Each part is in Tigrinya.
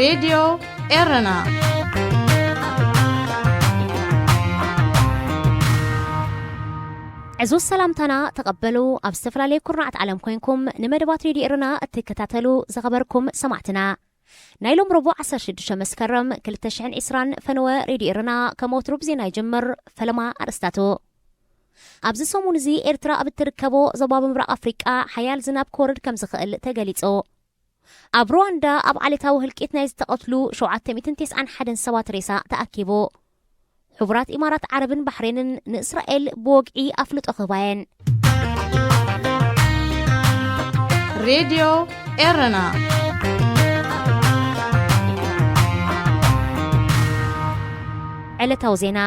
ሬድዮ ኤረና። ዕዙዝ ሰላምታና ተቐበሉ። ኣብ ዝተፈላለየ ኩርናዓት ዓለም ኮይንኩም ንመደባት ሬድዮ ኤረና እትከታተሉ ዝኸበርኩም ሰማዕትና፣ ናይ ሎም ረቡዕ ዓሰርተ ሽዱሽተ መስከረም ክልተ ሽሕን ዕስራን ፈነወ ሬድዮ ኤረና ከም ወትሩ ብዜና ይጅምር። ፈለማ ኣርእስታቱ። ኣብዚ ሰሙን እዚ ኤርትራ ኣብ እትርከቦ ዞባ ምብራቕ ኣፍሪቃ ሓያል ዝናብ ክወርድ ከም ዝኽእል ተገሊጹ። ኣብ ሩዋንዳ ኣብ ዓሌታዊ ህልቂት ናይ ዝተቐትሉ ሸውዓተ ሚእትን ተስዓን ሓደን ሰባት ሬሳ ተኣኪቡ። ሕቡራት ኢማራት ዓረብን ባሕሬንን ንእስራኤል ብወግዒ ኣፍልጦ ክህባየን። ሬድዮ ኤረና። ዕለታዊ ዜና።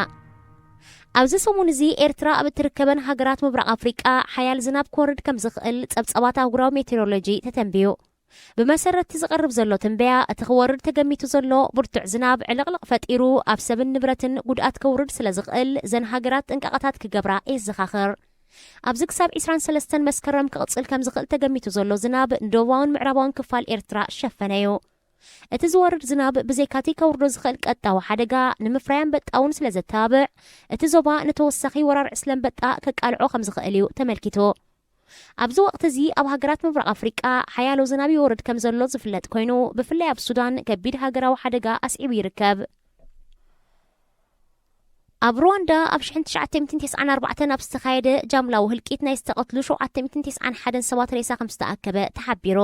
ኣብዚ ሰሙን እዚ ኤርትራ ኣብ እትርከበን ሃገራት ምብራቕ ኣፍሪቃ ሓያል ዝናብ ክወርድ ከም ዝኽእል ጸብጻባት ኣህጉራዊ ሜቴሮሎጂ ተተንብዩ። ብመሰረት እቲ ዝቐርብ ዘሎ ትንበያ፣ እቲ ክወርድ ተገሚቱ ዘሎ ብርቱዕ ዝናብ ዕልቕልቕ ፈጢሩ ኣብ ሰብን ንብረትን ጉድኣት ከውርድ ስለ ዝኽእል፣ ዘን ሃገራት ጥንቃቐታት ክገብራ የዘኻኽር። ኣብዚ ክሳብ ዕስራን ሰለስተን መስከረም ክቕጽል ከም ዝኽእል ተገሚቱ ዘሎ ዝናብ ንደቡባውን ምዕራባውን ክፋል ኤርትራ ዝሸፈነ እዩ። እቲ ዝወርድ ዝናብ ብዘይካቲ ከውርዶ ዝኽእል ቀጥታዊ ሓደጋ ንምፍራይ ኣንበጣ እውን ስለ ዘተባብዕ፣ እቲ ዞባ ንተወሳኺ ወራር ዕስለ ኣንበጣ ከቃልዖ ከም ዝኽእል እዩ ተመልኪቱ። ኣብዚ ወቕቲ እዚ ኣብ ሃገራት ምብራቕ ኣፍሪቃ ሓያሎ ዝናብ ይወርድ ከም ዘሎ ዝፍለጥ ኮይኑ፣ ብፍላይ ኣብ ሱዳን ከቢድ ሃገራዊ ሓደጋ ኣስዒቡ ይርከብ። ኣብ ሩዋንዳ ኣብ ሽሕን ትሽዓተ ሚእትን ተስዓን ኣርባዕተን ኣብ ዝተኻየደ ጃምላዊ ህልቂት ናይ ዝተቐትሉ ሸውዓተ ሚእትን ተስዓን ሓደን ሰባት ሬሳ ከም ዝተኣከበ ተሓቢሩ።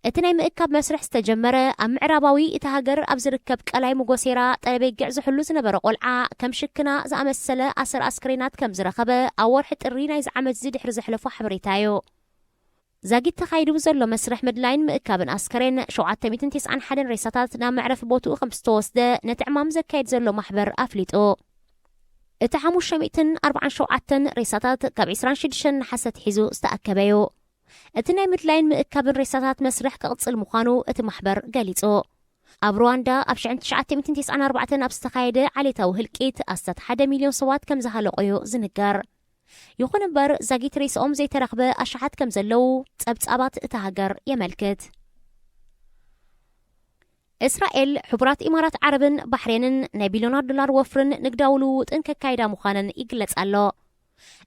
እቲ ናይ ምእካብ መስርሕ ዝተጀመረ፣ ኣብ ምዕራባዊ እታ ሃገር ኣብ ዝርከብ ቀላይ ሙጎሴራ ጠበይግዕ ዝሕሉ ዝነበረ ቆልዓ፣ ከም ሽክና ዝኣመሰለ ኣሰር ኣስክሬናት ከም ዝረኸበ ኣብ ወርሒ ጥሪ ናይዚ ዓመት እዚ ድሕሪ ዘሕለፎ ሓበሬታ እዩ። ዛጊት ተኻይዱ ብዘሎ መስርሕ ምድላይን ምእካብን ኣስከሬን፣ ሸውዓተ ሚእትን ተስዓን ሓደን ሬሳታት ናብ መዕረፊ ቦትኡ ከም ዝተወስደ ነቲ ዕማም ዘካየድ ዘሎ ማሕበር ኣፍሊጡ። እቲ ሓሙሽተ ሚእትን ኣርባዓን ሸውዓተን ሬሳታት ካብ ዕስራን ሽዱሽተን ነሓሰ ኣትሒዙ ዝተኣከበ እዩ። እቲ ናይ ምድላይን ምእካብን ሬሳታት መስርሕ ክቕጽል ምዃኑ እቲ ማሕበር ገሊጹ። ኣብ ሩዋንዳ ኣብ ሽሕን ትሽዓተ ሚእትን ተስዓን ኣርባዕተን ኣብ ዝተኻየደ ዓሌታዊ ህልቂት ኣስታት ሓደ ሚልዮን ሰባት ከም ዝሃለቑ እዩ ዝንገር። ይኹን እምበር፣ ዛጊት ሬሳኦም ዘይተረኽበ ኣሽሓት ከም ዘለዉ ጸብጻባት እታ ሃገር የመልክት። እስራኤል፣ ሕቡራት ኢማራት ዓረብን ባሕሬንን ናይ ቢልዮናት ዶላር ወፍርን ንግዳዊ ልውውጥን ከካይዳ ምዃነን ይግለጽ ኣሎ።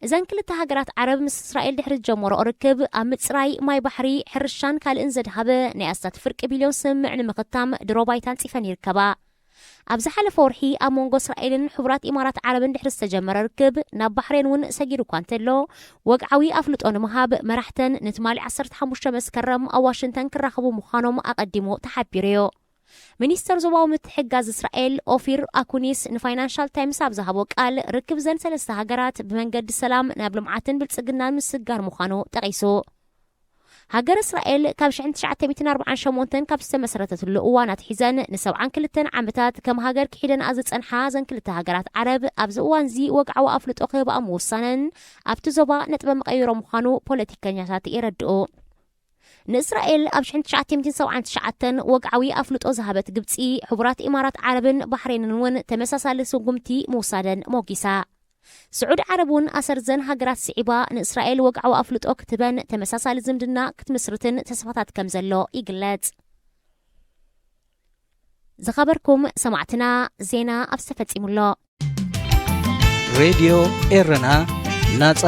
እዘን ክልተ ሃገራት ዓረብ ምስ እስራኤል ድሕሪ ዝጀመረኦ ርክብ፣ ኣብ ምጽራይ ማይ ባሕሪ፣ ሕርሻን ካልእን ዘድሃበ ናይ ኣስታት ፍርቂ ቢልዮን ስምምዕ ንምኽታም ድሮ ባይታ ኣንጺፈን ይርከባ። ኣብ ዝሓለፈ ወርሒ ኣብ መንጎ እስራኤልን ሕቡራት ኢማራት ዓረብን ድሕሪ ዝተጀመረ ርክብ ናብ ባሕሬን እውን ሰጊሩ እኳ እንተሎ፣ ወግዓዊ ኣፍልጦ ንምሃብ መራሕተን ንትማሊ ዓሰርተ ሓሙሽተ መስከረም ኣብ ዋሽንግተን ክራኸቡ ምዃኖም ኣቐዲሙ ተሓቢሩ እዩ። ሚኒስተር ዞባዊ ምትሕግጋዝ እስራኤል ኦፊር ኣኩኒስ ንፋይናንሻል ታይምስ ኣብ ዝሃቦ ቃል፣ ርክብ ዘን ሰለስተ ሃገራት ብመንገዲ ሰላም ናብ ልምዓትን ብልጽግናን ምስጋር ምዃኑ ጠቒሱ። ሃገር እስራኤል ካብ ሽሕን ትሽዓተ ሚእትን ኣርባዓን ሸሞንተን ካብ ዝተመስረተትሉ እዋን ኣትሒዘን ንሰብዓን ክልተን ዓመታት ከም ሃገር ክሒደንኣ ዝጸንሓ ዘን ክልተ ሃገራት ዓረብ፣ ኣብዚ እዋንዚ ወግዓዊ ኣፍልጦ ክህብኣ ምውሳነን ኣብቲ ዞባ ነጥበ መቐይሮ ምዃኑ ፖለቲከኛታት የረድኡ። ንእስራኤል ኣብ ሽሕን ትሽዓተ ሚእትን ሰብዓን ትሽዓተን ወግዓዊ ኣፍልጦ ዝሃበት ግብጺ፣ ሕቡራት ኢማራት ዓረብን ባሕሬንን እውን ተመሳሳሊ ስጉምቲ ምውሳደን ሞጊሳ። ስዑድ ዓረብ እውን ኣሰር ዘን ሃገራት ስዒባ ንእስራኤል ወግዓዊ ኣፍልጦ ክትህበን ተመሳሳሊ ዝምድና ክትምስርትን ተስፋታት ከም ዘሎ ይግለጽ። ዝኸበርኩም ሰማዕትና፣ ዜና ኣብ ዝተፈጺሙ ኣሎ። ሬድዮ ኤረና፣ ናጻ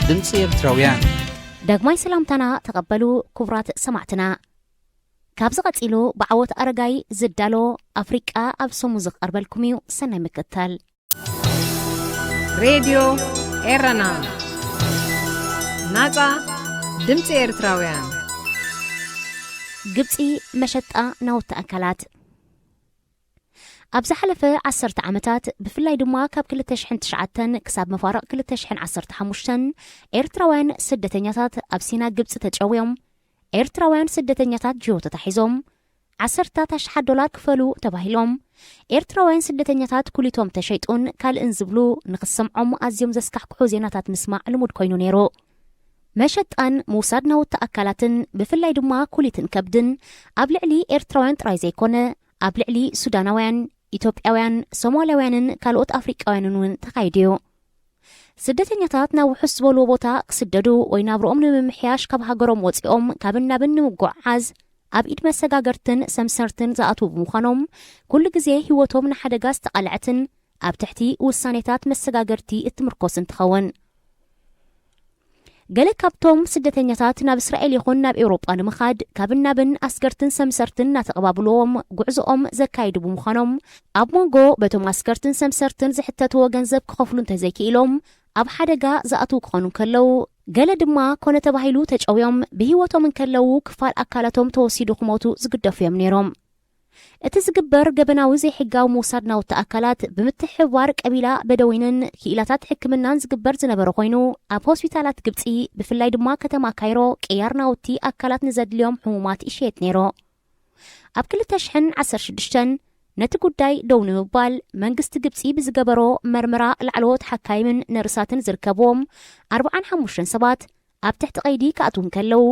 ድምጺ ኤርትራውያን። ዳግማይ ሰላምታና ተቐበሉ ክቡራት ሰማዕትና። ካብዚ ቀጺሉ ብዓወት ኣረጋይ ዝዳሎ ኣፍሪቃ ኣብ ሰሙ ዝቐርበልኩም እዩ። ሰናይ ምክትታል። ሬድዮ ኤረና፣ ናጻ ድምጺ ኤርትራውያን። ግብጺ፣ መሸጣ ናውቲ ኣካላት። ኣብ ዝሓለፈ ዓሰርተ ዓመታት፣ ብፍላይ ድማ ካብ ክልተ ሽሕን ትሽዓተን ክሳብ መፋርቕ ክልተ ሽሕን ዓሰርተ ሓሙሽተን፣ ኤርትራውያን ስደተኛታት ኣብ ሲና ግብጺ ተጨውዮም፣ ኤርትራውያን ስደተኛታት ጅሆ ተታሒዞም፣ ዓሰርታት ኣሽሓት ዶላር ክፈሉ ተባሂሎም፣ ኤርትራውያን ስደተኛታት ኩሊቶም ተሸይጡን ካልእን ዝብሉ ንኽሰምዖም ኣዝዮም ዘስካሕክሑ ዜናታት ምስማዕ ልሙድ ኮይኑ ነይሩ። መሸጣን ምውሳድ ናውቲ ኣካላትን፣ ብፍላይ ድማ ኩሊትን ከብድን፣ ኣብ ልዕሊ ኤርትራውያን ጥራይ ዘይኮነ፣ ኣብ ልዕሊ ሱዳናውያን፣ ኢትዮጵያውያን፣ ሶማላውያንን ካልኦት ኣፍሪቃውያንን እውን ተኻይዱ እዩ። ስደተኛታት ናብ ውሑስ ዝበልዎ ቦታ ክስደዱ ወይ ናብርኦም ንምምሕያሽ ካብ ሃገሮም ወጺኦም ካብን ናብን ንምጉዕዓዝ ኣብ ኢድ መሰጋገርትን ሰምሰርትን ዝኣትዉ ብምዃኖም፣ ኩሉ ግዜ ህይወቶም ንሓደጋ ዝተቓልዐትን ኣብ ትሕቲ ውሳኔታት መሰጋገርቲ እትምርኮስን ትኸውን። ገለ ካብቶም ስደተኛታት ናብ እስራኤል ይኹን ናብ ኤውሮጳ ንምኻድ ካብን ናብን ኣስገርትን ሰምሰርትን እናተቐባብልዎም ጉዕዞኦም ዘካይዱ ብምዃኖም፣ ኣብ መንጎ በቶም ኣስገርትን ሰምሰርትን ዝሕተትዎ ገንዘብ ክኸፍሉ እንተዘይክኢሎም ኣብ ሓደጋ ዝኣትዉ ክኾኑ እንከለዉ፣ ገለ ድማ ኮነ ተባሂሉ ተጨውዮም ብህይወቶም እንከለዉ ክፋል ኣካላቶም ተወሲዱ ክሞቱ ዝግደፉ እዮም ነይሮም። እቲ ዝግበር ገበናዊ ዘይሕጋዊ ምውሳድ ናውቲ ኣካላት ብምትሕብባር ቀቢላ በደዊንን ክኢላታት ሕክምናን ዝግበር ዝነበረ ኮይኑ፣ ኣብ ሆስፒታላት ግብጺ፣ ብፍላይ ድማ ከተማ ካይሮ፣ ቅያር ናውቲ ኣካላት ንዘድልዮም ሕሙማት ይሸየጥ ነይሩ። ኣብ ክልተ ሽሕን ዓሰርተ ሽዱሽተን ነቲ ጉዳይ ደው ንምባል መንግስቲ ግብጺ ብዝገበሮ መርመራ፣ ላዕለዎት ሓካይምን ነርሳትን ዝርከብዎም ኣርብዓን ሓሙሽተን ሰባት ኣብ ትሕቲ ቀይዲ ክኣትዉ እንከለዉ፣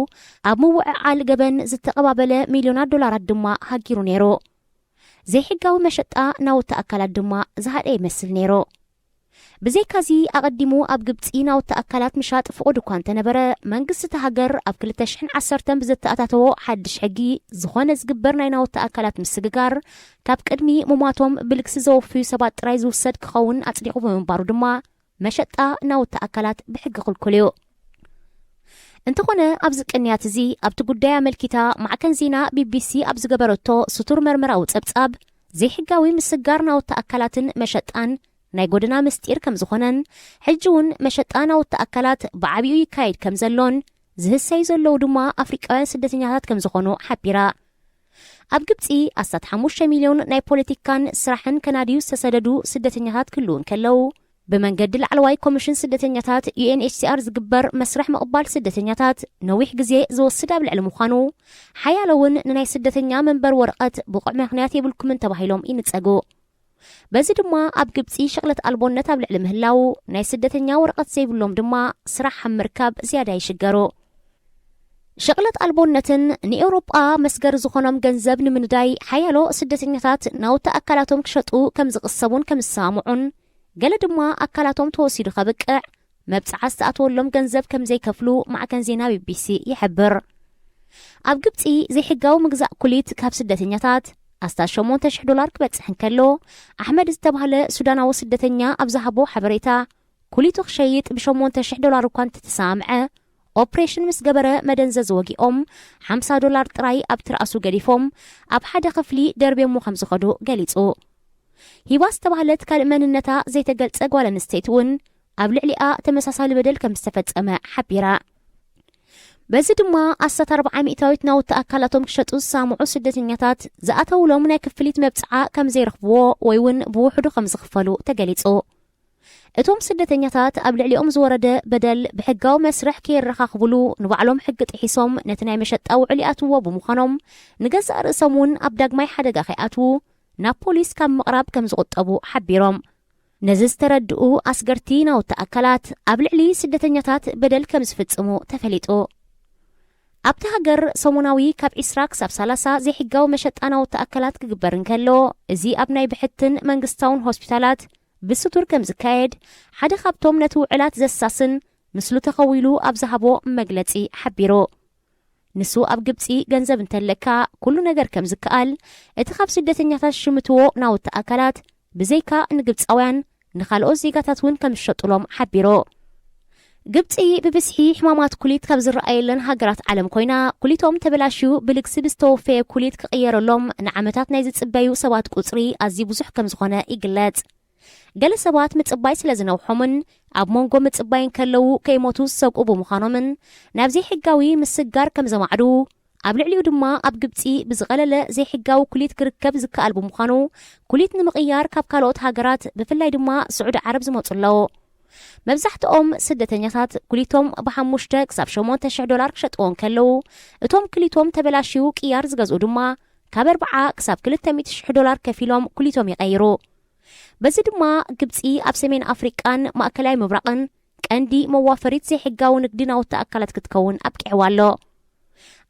ኣብ ምውዕዓል ገበን ዝተቐባበለ ሚልዮናት ዶላራት ድማ ሃጊሩ ነይሩ። ዘይሕጋዊ መሸጣ ናውቲ ኣካላት ድማ ዝሃደ ይመስል ነይሩ። ብዘይካዚ፣ ኣቐዲሙ ኣብ ግብጺ ናውቲ ኣካላት ምሻጥ ፍቑድ እኳ እንተነበረ፣ መንግስቲ እታ ሃገር ኣብ ክልተ ሽሕን ዓሰርተን ብዘተኣታተዎ ሓድሽ ሕጊ፣ ዝኾነ ዝግበር ናይ ናውቲ ኣካላት ምስግጋር፣ ካብ ቅድሚ ሙማቶም ብልግሲ ዘወፍዩ ሰባት ጥራይ ዝውሰድ ክኸውን ኣጽዲቑ ብምንባሩ ድማ፣ መሸጣ ናውቲ ኣካላት ብሕጊ ክልኩል እዩ። እንተኾነ፣ ኣብዚ ቅንያት እዚ ኣብቲ ጉዳይ ኣመልኪታ ማዕከን ዜና ቢቢሲ ኣብ ዝገበረቶ ስቱር መርመራዊ ጸብጻብ፣ ዘይሕጋዊ ምስጋር ናውቲ ኣካላትን መሸጣን ናይ ጎደና ምስጢር ከም ዝኾነን፣ ሕጂ እውን መሸጣ ናውቲ ኣካላት ብዓቢኡ ይካየድ ከም ዘሎን፣ ዝህሰዩ ዘለዉ ድማ ኣፍሪቃውያን ስደተኛታት ከም ዝኾኑ ሓቢራ። ኣብ ግብጺ ኣስታት ሓሙሽተ ሚልዮን ናይ ፖለቲካን ስራሕን ከናድዩ ዝተሰደዱ ስደተኛታት ክህልዉ እንከለዉ፣ ብመንገዲ ላዕለዋይ ኮሚሽን ስደተኛታት፣ ዩ ኤን ኤች ሲ ኣር፣ ዝግበር መስርሕ ምቕባል ስደተኛታት ነዊሕ ግዜ ዝወስድ ኣብ ልዕሊ ምዃኑ፣ ሓያሎ እውን ንናይ ስደተኛ መንበሪ ወረቐት ብቑዕ ምኽንያት የብልኩምን ተባሂሎም ይንጸጉ። በዚ ድማ ኣብ ግብጺ ሽቕለት ኣልቦነት ኣብ ልዕሊ ምህላዉ፣ ናይ ስደተኛ ወረቐት ዘይብሎም ድማ ስራሕ ኣብ ምርካብ ዝያዳ ይሽገሩ። ሽቕለት ኣልቦነትን ንኤውሮጳ መስገሪ ዝኾኖም ገንዘብ ንምንዳይ ሓያሎ ስደተኛታት ናውቲ ኣካላቶም ክሸጡ ከም ዝቕሰቡን ከም ዝሰማምዑን፣ ገለ ድማ ኣካላቶም ተወሲዱ ከብቅዕ መብጽዓ ዝተኣተወሎም ገንዘብ ከም ዘይከፍሉ ማዕከን ዜና ቢቢሲ ይሕብር። ኣብ ግብጺ ዘይሕጋዊ ምግዛእ ኩሊት ካብ ስደተኛታት ኣስታት ሸሞንተ ሽሕ ዶላር ክበጽሕ እንከሎ፣ ኣሕመድ ዝተባህለ ሱዳናዊ ስደተኛ ኣብ ዝሃቦ ሓበሬታ፣ ኩሊቱ ክሸይጥ ብሸሞንተ ሽሕ ዶላር እኳ እንተተሰማምዐ፣ ኦፕሬሽን ምስ ገበረ መደንዘዚ ወጊኦም ሓምሳ ዶላር ጥራይ ኣብቲ ርኣሱ ገዲፎም ኣብ ሓደ ክፍሊ ደርብዮሞ ከም ዝኸዱ ገሊጹ። ሂባ ዝተባህለት ካልእ መንነታ ዘይተገልጸ ጓል ኣንስተይቲ እውን ኣብ ልዕሊኣ ተመሳሳሊ በደል ከም ዝተፈጸመ ሓቢራ። በዚ ድማ ኣስታት ኣርብዓ ሚእታዊት ናውቲ ኣካላቶም ክሸጡ ዝሰማምዑ ስደተኛታት ዝኣተውሎም ናይ ክፍሊት መብጽዓ ከም ዘይረኽብዎ ወይ እውን ብውሕዱ ከም ዝኽፈሉ ተገሊጹ። እቶም ስደተኛታት ኣብ ልዕሊኦም ዝወረደ በደል ብሕጋዊ መስርሕ ከየረኻኽብሉ ንባዕሎም ሕጊ ጥሒሶም ነቲ ናይ መሸጣ ውዕል ይኣትውዎ ብምዃኖም፣ ንገዛእ ርእሶም እውን ኣብ ዳግማይ ሓደጋ ከይኣትዉ ናብ ፖሊስ ካብ ምቕራብ ከም ዝቑጠቡ ሓቢሮም። ነዚ ዝተረድኡ ኣስገርቲ ናውቲ ኣካላት ኣብ ልዕሊ ስደተኛታት በደል ከም ዝፍጽሙ ተፈሊጡ። ኣብቲ ሃገር ሰሙናዊ ካብ ዒስራ ክሳብ ሰላሳ ዘይሕጋዊ መሸጣ ናውቲ ኣካላት ክግበር እንከሎ፣ እዚ ኣብ ናይ ብሕትን መንግስታውን ሆስፒታላት ብስቱር ከም ዝካየድ ሓደ ካብቶም ነቲ ውዕላት ዘሳስን ምስሉ ተኸዊሉ ኣብ ዝሃቦ መግለጺ ሓቢሩ። ንሱ ኣብ ግብጺ ገንዘብ እንተለካ ኩሉ ነገር ከም ዝከኣል፣ እቲ ካብ ስደተኛታት ዝሽምትዎ ናውቲ ኣካላት ብዘይካ ንግብጻውያን ንኻልኦት ዜጋታት እውን ከም ዝሸጡሎም ሓቢሩ። ግብጺ ብብዝሒ ሕማማት ኩሊት ካብ ዝረኣየለን ሃገራት ዓለም ኮይና፣ ኩሊቶም ተበላሽዩ ብልግሲ ብዝተወፈየ ኩሊት ክቕየረሎም ንዓመታት ናይ ዝጽበዩ ሰባት ቁጽሪ ኣዝዩ ብዙሕ ከም ዝኾነ ይግለጽ። ገለ ሰባት ምጽባይ ስለ ዝነውሖምን ኣብ መንጎ ምጽባይ እንከለዉ ከይሞቱ ዝሰግኡ ብምዃኖምን ናብ ዘይሕጋዊ ምስጋር ከም ዘማዕዱ፣ ኣብ ልዕሊኡ ድማ ኣብ ግብጺ ብዝቐለለ ዘይሕጋዊ ኩሊት ክርከብ ዝከኣል ብምዃኑ፣ ኩሊት ንምቕያር ካብ ካልኦት ሃገራት ብፍላይ ድማ ስዑዲ ዓረብ ዝመጹ ኣለዉ። መብዛሕትኦም ስደተኛታት ኩሊቶም ብሓሙሽተ ክሳብ ሸሞንተ ሽሕ ዶላር ክሸጥዎ እንከለዉ፣ እቶም ክሊቶም ተበላሽዩ ቅያር ዝገዝኡ ድማ ካብ ኣርብዓ ክሳብ ክልተ ሚእቲ ሽሕ ዶላር ከፊሎም ኩሊቶም ይቐይሩ። በዚ ድማ ግብጺ ኣብ ሰሜን ኣፍሪቃን ማእከላይ ምብራቕን ቀንዲ መዋፈሪት ዘይሕጋዊ ንግዲ ናውቲ ኣካላት ክትከውን ኣብቂዕዋ ኣሎ።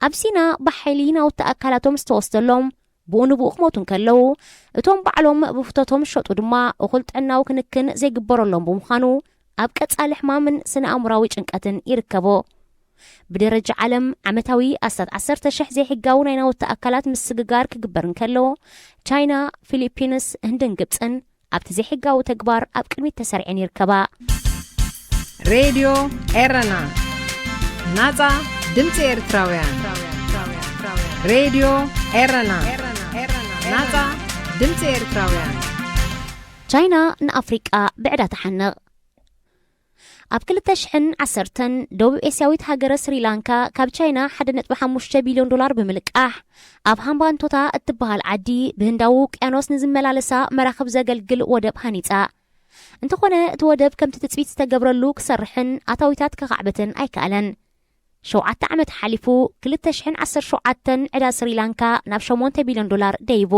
ኣብ ሲና ብሓይሊ ናውቲ ኣካላቶም ዝተወስደሎም ብኡ ንብኡ ክሞቱ እንከለዉ፣ እቶም ባዕሎም ብፍቶቶም ዝሸጡ ድማ እኹል ጥዕናዊ ክንክን ዘይግበረሎም ብምዃኑ፣ ኣብ ቀጻሊ ሕማምን ስነ ኣእምራዊ ጭንቀትን ይርከቡ። ብደረጃ ዓለም ዓመታዊ ኣስታት ዓሰርተ ሽሕ ዘይሕጋዊ ናይ ናውቲ ኣካላት ምስግጋር ክግበር እንከሎ፣ ቻይና፣ ፊሊፒንስ፣ ህንድን ግብፅን ኣብቲ ዘይሕጋዊ ተግባር ኣብ ቅድሚት ተሰሪዐን ይርከባ። ሬድዮ ኤረና፣ ናጻ ድምጺ ኤርትራውያን። ሬድዮ ኤረና፣ ናጻ ድምጺ ኤርትራውያን። ቻይና ንኣፍሪቃ ብዕዳ ትሓንቕ። ኣብ ክልተ ሽሕን ዓሰርተን ደቡብ ኤስያዊት ሃገረ ስሪላንካ ካብ ቻይና ሓደ ነጥቢ ሓሙሽተ ቢልዮን ዶላር ብምልቃሕ ኣብ ሃምባንቶታ እትበሃል ዓዲ ብህንዳዊ ውቅያኖስ ንዝመላለሳ መራኽብ ዘገልግል ወደብ ሃኒጻ። እንተኾነ እቲ ወደብ ከምቲ ትጽቢት ዝተገብረሉ ክሰርሕን ኣታዊታት ከኻዕብትን ኣይከኣለን። ሸውዓተ ዓመት ሓሊፉ ክልተ ሽሕን ዓሰርተ ሸውዓተን ዕዳ ስሪላንካ ናብ ሸሞንተ ቢልዮን ዶላር ደይቡ።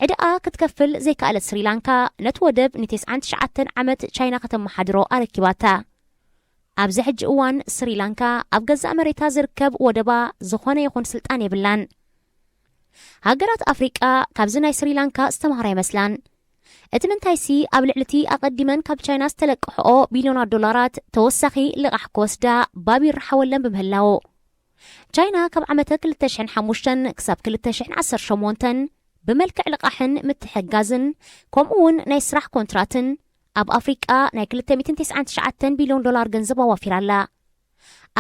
ዕዳኣ ክትከፍል ዘይከኣለት ስሪላንካ ነቲ ወደብ ንተስዓን ትሽዓተን ዓመት ቻይና ከተመሓድሮ ኣረኪባታ። ኣብዚ ሕጂ እዋን ስሪላንካ ኣብ ገዛእ መሬታ ዝርከብ ወደባ ዝኾነ ይኹን ስልጣን የብላን። ሃገራት ኣፍሪቃ ካብዚ ናይ ስሪላንካ ዝተማህራ ይመስላን። እቲ ምንታይሲ ኣብ ልዕሊ እቲ ኣቐዲመን ካብ ቻይና ዝተለቅሕኦ ቢልዮናት ዶላራት ተወሳኺ ልቓሕ ክወስዳ ባብ ይረሓወለን ብምህላው፣ ቻይና ካብ ዓመተ ክልተ ሽሕን ሓሙሽተን ክሳብ ክልተ ሽሕን ዓሰርተ ሸሞንተን ብመልክዕ ልቓሕን ምትሕግጋዝን ከምኡ እውን ናይ ስራሕ ኮንትራትን ኣብ ኣፍሪቃ ናይ ክልተ ሚእትን ተስዓን ትሽዓተን ቢልዮን ዶላር ገንዘብ ኣዋፊራ ኣላ።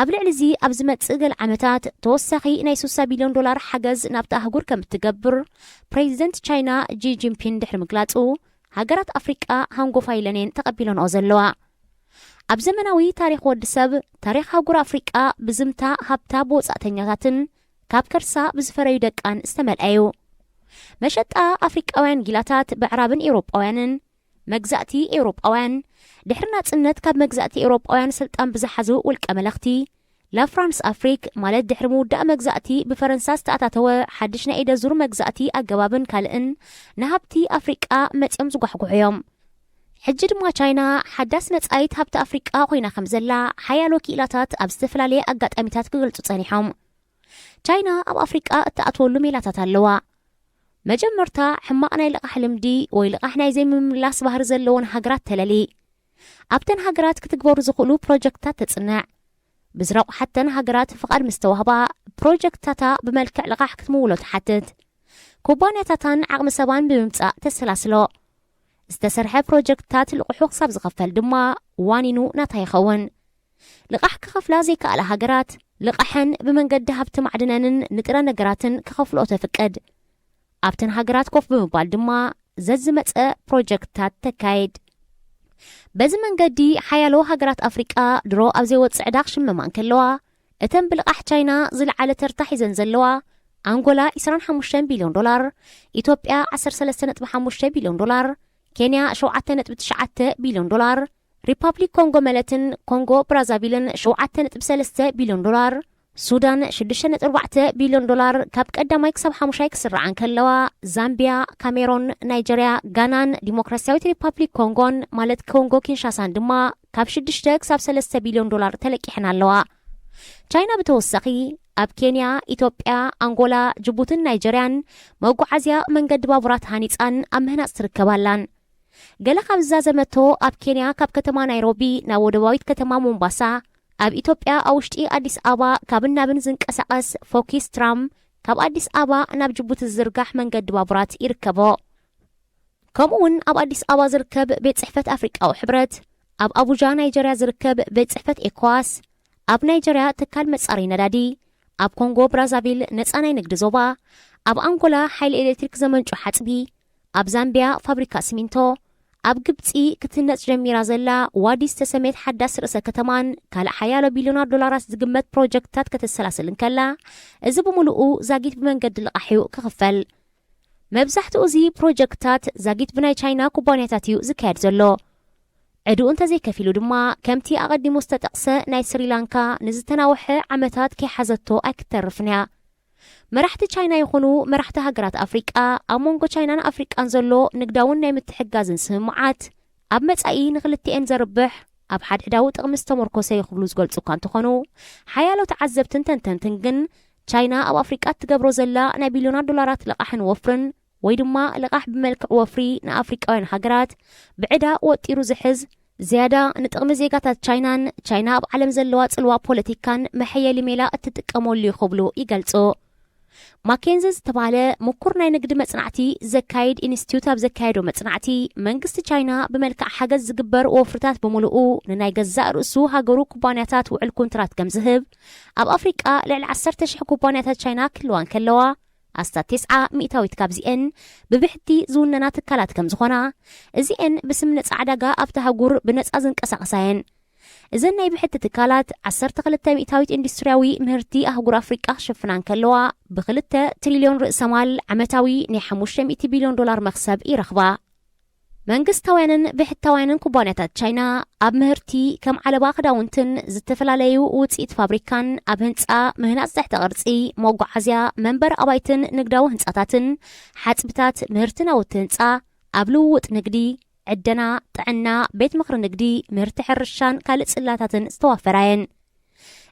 ኣብ ልዕሊ እዚ ኣብ ዝመጽእ ገለ ዓመታት ተወሳኺ ናይ ስሳ ቢልዮን ዶላር ሓገዝ ናብቲ ኣህጉር ከም እትገብር ፕሬዚደንት ቻይና ጂ ጂንፒን ድሕሪ ምግላጹ፣ ሃገራት ኣፍሪቃ ሃንጎፋ ኢለን እየን ተቐቢለንኦ ዘለዋ። ኣብ ዘመናዊ ታሪኽ ወዲ ሰብ፣ ታሪኽ ኣህጉር ኣፍሪቃ ብዝምታ ሃብታ ብወጻእተኛታትን ካብ ከርሳ ብዝፈረዩ ደቃን ዝተመልአ እዩ። መሸጣ ኣፍሪቃውያን ጊላታት ብኣዕራብን ኤውሮጳውያንን፣ መግዛእቲ ኤውሮጳውያን፣ ድሕሪ ናጽነት ካብ መግዛእቲ ኤውሮጳውያን ስልጣን ብዝሓዙ ውልቀ መለኽቲ፣ ላፍራንስ ኣፍሪክ ማለት ድሕሪ ምውዳእ መግዛእቲ ብፈረንሳ ዝተኣታተወ ሓድሽ ናይ ኢደ ዙር መግዛእቲ ኣገባብን ካልእን ንሃብቲ ኣፍሪቃ መጺኦም ዝጓሕጉሑ እዮም። ሕጂ ድማ ቻይና ሓዳስ መጻኢት ሃብቲ ኣፍሪቃ ኮይና ከም ዘላ ሓያሎ ክኢላታት ኣብ ዝተፈላለየ ኣጋጣሚታት ክገልጹ ጸኒሖም። ቻይና ኣብ ኣፍሪቃ እትኣትወሉ ሜላታት ኣለዋ። መጀመርታ ሕማቕ ናይ ልቓሕ ልምዲ ወይ ልቓሕ ናይ ዘይምምላስ ባህሪ ዘለወን ሃገራት ተለሊ። ኣብተን ሃገራት ክትግበሩ ዝኽእሉ ፕሮጀክትታት ተጽንዕ። ብዝረቑሓተን ሃገራት ፍቓድ ምስ ተዋህባ ፕሮጀክትታታ ብመልክዕ ልቓሕ ክትምውሎ ትሓትት። ኩባንያታታን ዓቕሚ ሰባን ብምምጻእ ተሰላስሎ። ዝተሰርሐ ፕሮጀክትታት ልቑሑ ክሳብ ዝኸፈል ድማ ዋኒኑ ናታ ይኸውን። ልቓሕ ክኸፍላ ዘይከኣላ ሃገራት ልቓሐን ብመንገዲ ሃብቲ ማዕድነንን ንጥረ ነገራትን ክኸፍልኦ ተፍቅድ። ኣብተን ሃገራት ኮፍ ብምባል ድማ ዘዝመጸ ፕሮጀክትታት ተካይድ። በዚ መንገዲ ሓያሎ ሃገራት ኣፍሪቃ ድሮ ኣብ ዘይወጽእ ዕዳ ክሽመማ እንከለዋ፣ እተን ብልቓሕ ቻይና ዝለዓለ ተርታ ሒዘን ዘለዋ፣ ኣንጎላ ዕስራን ሓሙሽተን ቢልዮን ዶላር፣ ኢትዮጵያ ዓሰርተ ሰለስተ ነጥቢ ሓሙሽተ ቢልዮን ዶላር፣ ኬንያ ሸውዓተ ነጥቢ ትሽዓተ ቢልዮን ዶላር፣ ሪፓብሊክ ኮንጎ መለትን ኮንጎ ብራዛቪልን ሸውዓተ ነጥቢ ሰለስተ ቢልዮን ዶላር፣ ሱዳን ሽዱሽተ ነጥቢ ኣርባዕተ ቢልዮን ዶላር ካብ ቀዳማይ ክሳብ ሓሙሻይ ክስርዓ እንከለዋ፣ ዛምቢያ፣ ካሜሮን፣ ናይጀርያ፣ ጋናን ዲሞክራሲያዊት ሪፓብሊክ ኮንጎን ማለት ኮንጎ ኪንሻሳን ድማ ካብ ሽዱሽተ ክሳብ ሰለስተ ቢልዮን ዶላር ተለቂሐን ኣለዋ። ቻይና ብተወሳኺ ኣብ ኬንያ፣ ኢትዮጵያ፣ ኣንጎላ፣ ጅቡትን ናይጀርያን መጓዓዝያ መንገዲ ባቡራት ሃኒጻን ኣብ ምህናጽ ትርከብ ኣላን። ገለ ካብ ዝዛዘመቶ ኣብ ኬንያ ካብ ከተማ ናይሮቢ ናብ ወደባዊት ከተማ ሞምባሳ፣ ኣብ ኢትዮጵያ ኣብ ውሽጢ ኣዲስ ኣበባ ካብን ናብን ዝንቀሳቐስ ፎኪስ ትራም፣ ካብ ኣዲስ ኣበባ ናብ ጅቡቲ ዝዝርጋሕ መንገዲ ባቡራት ይርከቦ። ከምኡ እውን ኣብ ኣዲስ ኣበባ ዝርከብ ቤት ጽሕፈት ኣፍሪቃዊ ሕብረት፣ ኣብ ኣቡጃ ናይጀርያ ዝርከብ ቤት ጽሕፈት ኤኮዋስ፣ ኣብ ናይጀርያ ትካል መጻረዪ ነዳዲ፣ ኣብ ኮንጎ ብራዛቪል ነጻ ናይ ንግዲ ዞባ፣ ኣብ ኣንጎላ ሓይሊ ኤሌክትሪክ ዘመንጩ ሓጽቢ፣ ኣብ ዛምቢያ ፋብሪካ ሲሚንቶ፣ ኣብ ግብጺ ክትህነጽ ጀሚራ ዘላ ዋዲ ዝተሰመየት ሓዳስ ርእሰ ከተማን ካልእ ሓያሎ ቢልዮናት ዶላራት ዝግመት ፕሮጀክትታት ከተሰላስል እንከላ፣ እዚ ብምሉኡ ዛጊት ብመንገዲ ልቓሕ እዩ ክኽፈል። መብዛሕትኡ እዚ ፕሮጀክትታት ዛጊት ብናይ ቻይና ኩባንያታት እዩ ዝካየድ ዘሎ። ዕድኡ እንተዘይከፊሉ ድማ፣ ከምቲ ኣቐዲሙ ዝተጠቕሰ ናይ ስሪላንካ ንዝተናውሐ ዓመታት ከይሓዘቶ ኣይክተርፍን እያ። መራሕቲ ቻይና ይኹኑ መራሕቲ ሃገራት ኣፍሪቃ፣ ኣብ መንጎ ቻይናን ኣፍሪቃን ዘሎ ንግዳውን ናይ ምትሕግጋዝን ስምምዓት፣ ኣብ መጻኢ ንኽልቲኤን ዘርብሕ፣ ኣብ ሓድሕዳዊ ጥቕሚ ዝተመርኮሰ እዩ ክብሉ ዝገልጹ እኳ እንተኾኑ፣ ሓያሎ ተዓዘብትን ተንተንትን ግን፣ ቻይና ኣብ ኣፍሪቃ እትገብሮ ዘላ ናይ ቢልዮናት ዶላራት ልቓሕን ወፍርን፣ ወይ ድማ ልቓሕ ብመልክዕ ወፍሪ ንኣፍሪቃውያን ሃገራት ብዕዳ ወጢሩ ዝሕዝ ዝያዳ ንጥቕሚ ዜጋታት ቻይናን ቻይና ኣብ ዓለም ዘለዋ ጽልዋ ፖለቲካን መሐየሊ ሜላ እትጥቀመሉ እዩ ክብሉ ይገልጹ። ማኬንዚ ዝተባህለ ምኩር ናይ ንግዲ መጽናዕቲ ዘካይድ ኢንስቲትዩት ኣብ ዘካየዶ መጽናዕቲ፣ መንግስቲ ቻይና ብመልክዕ ሓገዝ ዝግበር ወፍርታት ብምሉኡ ንናይ ገዛእ ርእሱ ሃገሩ ኩባንያታት ውዕል ኮንትራት ከም ዝህብ፣ ኣብ ኣፍሪቃ ልዕሊ ዓሰርተ ሽሕ ኩባንያታት ቻይና ክህልዋ እንከለዋ፣ ኣስታት ተስዓ ሚእታዊት ካብዚኤን ብብሕቲ ዝውነና ትካላት ከም ዝኾና፣ እዚኤን ብስም ነጻ ዕዳጋ ኣብታ ኣህጉር ብነጻ ዝንቀሳቐሳ እየን። እዘን ናይ ብሕቲ ትካላት ዓሰርተ ክልተ ሚእታዊት ኢንዱስትርያዊ ምህርቲ ኣህጉር ኣፍሪቃ ክሽፍና እንከለዋ፣ ብክልተ ትሪልዮን ርእሰ ማል ዓመታዊ ናይ ሓሙሽተ ሚእቲ ቢልዮን ዶላር መኽሰብ ይረኽባ። መንግስታውያንን ብሕታውያንን ኩባንያታት ቻይና ኣብ ምህርቲ ከም ዓለባ ክዳውንትን ዝተፈላለዩ ውፅኢት ፋብሪካን ኣብ ህንፃ ምህናፅ ትሕተ ቅርፂ፣ መጓዓዝያ፣ መንበሪ ኣባይትን ንግዳዊ ህንፃታትን፣ ሓፅብታት፣ ምህርቲ ናውቲ ህንፃ፣ ኣብ ልውውጥ ንግዲ፣ ዕደና፣ ጥዕና፣ ቤት ምኽሪ ንግዲ፣ ምህርቲ ሕርሻን ካልእ ጽላታትን ዝተዋፈራ እየን።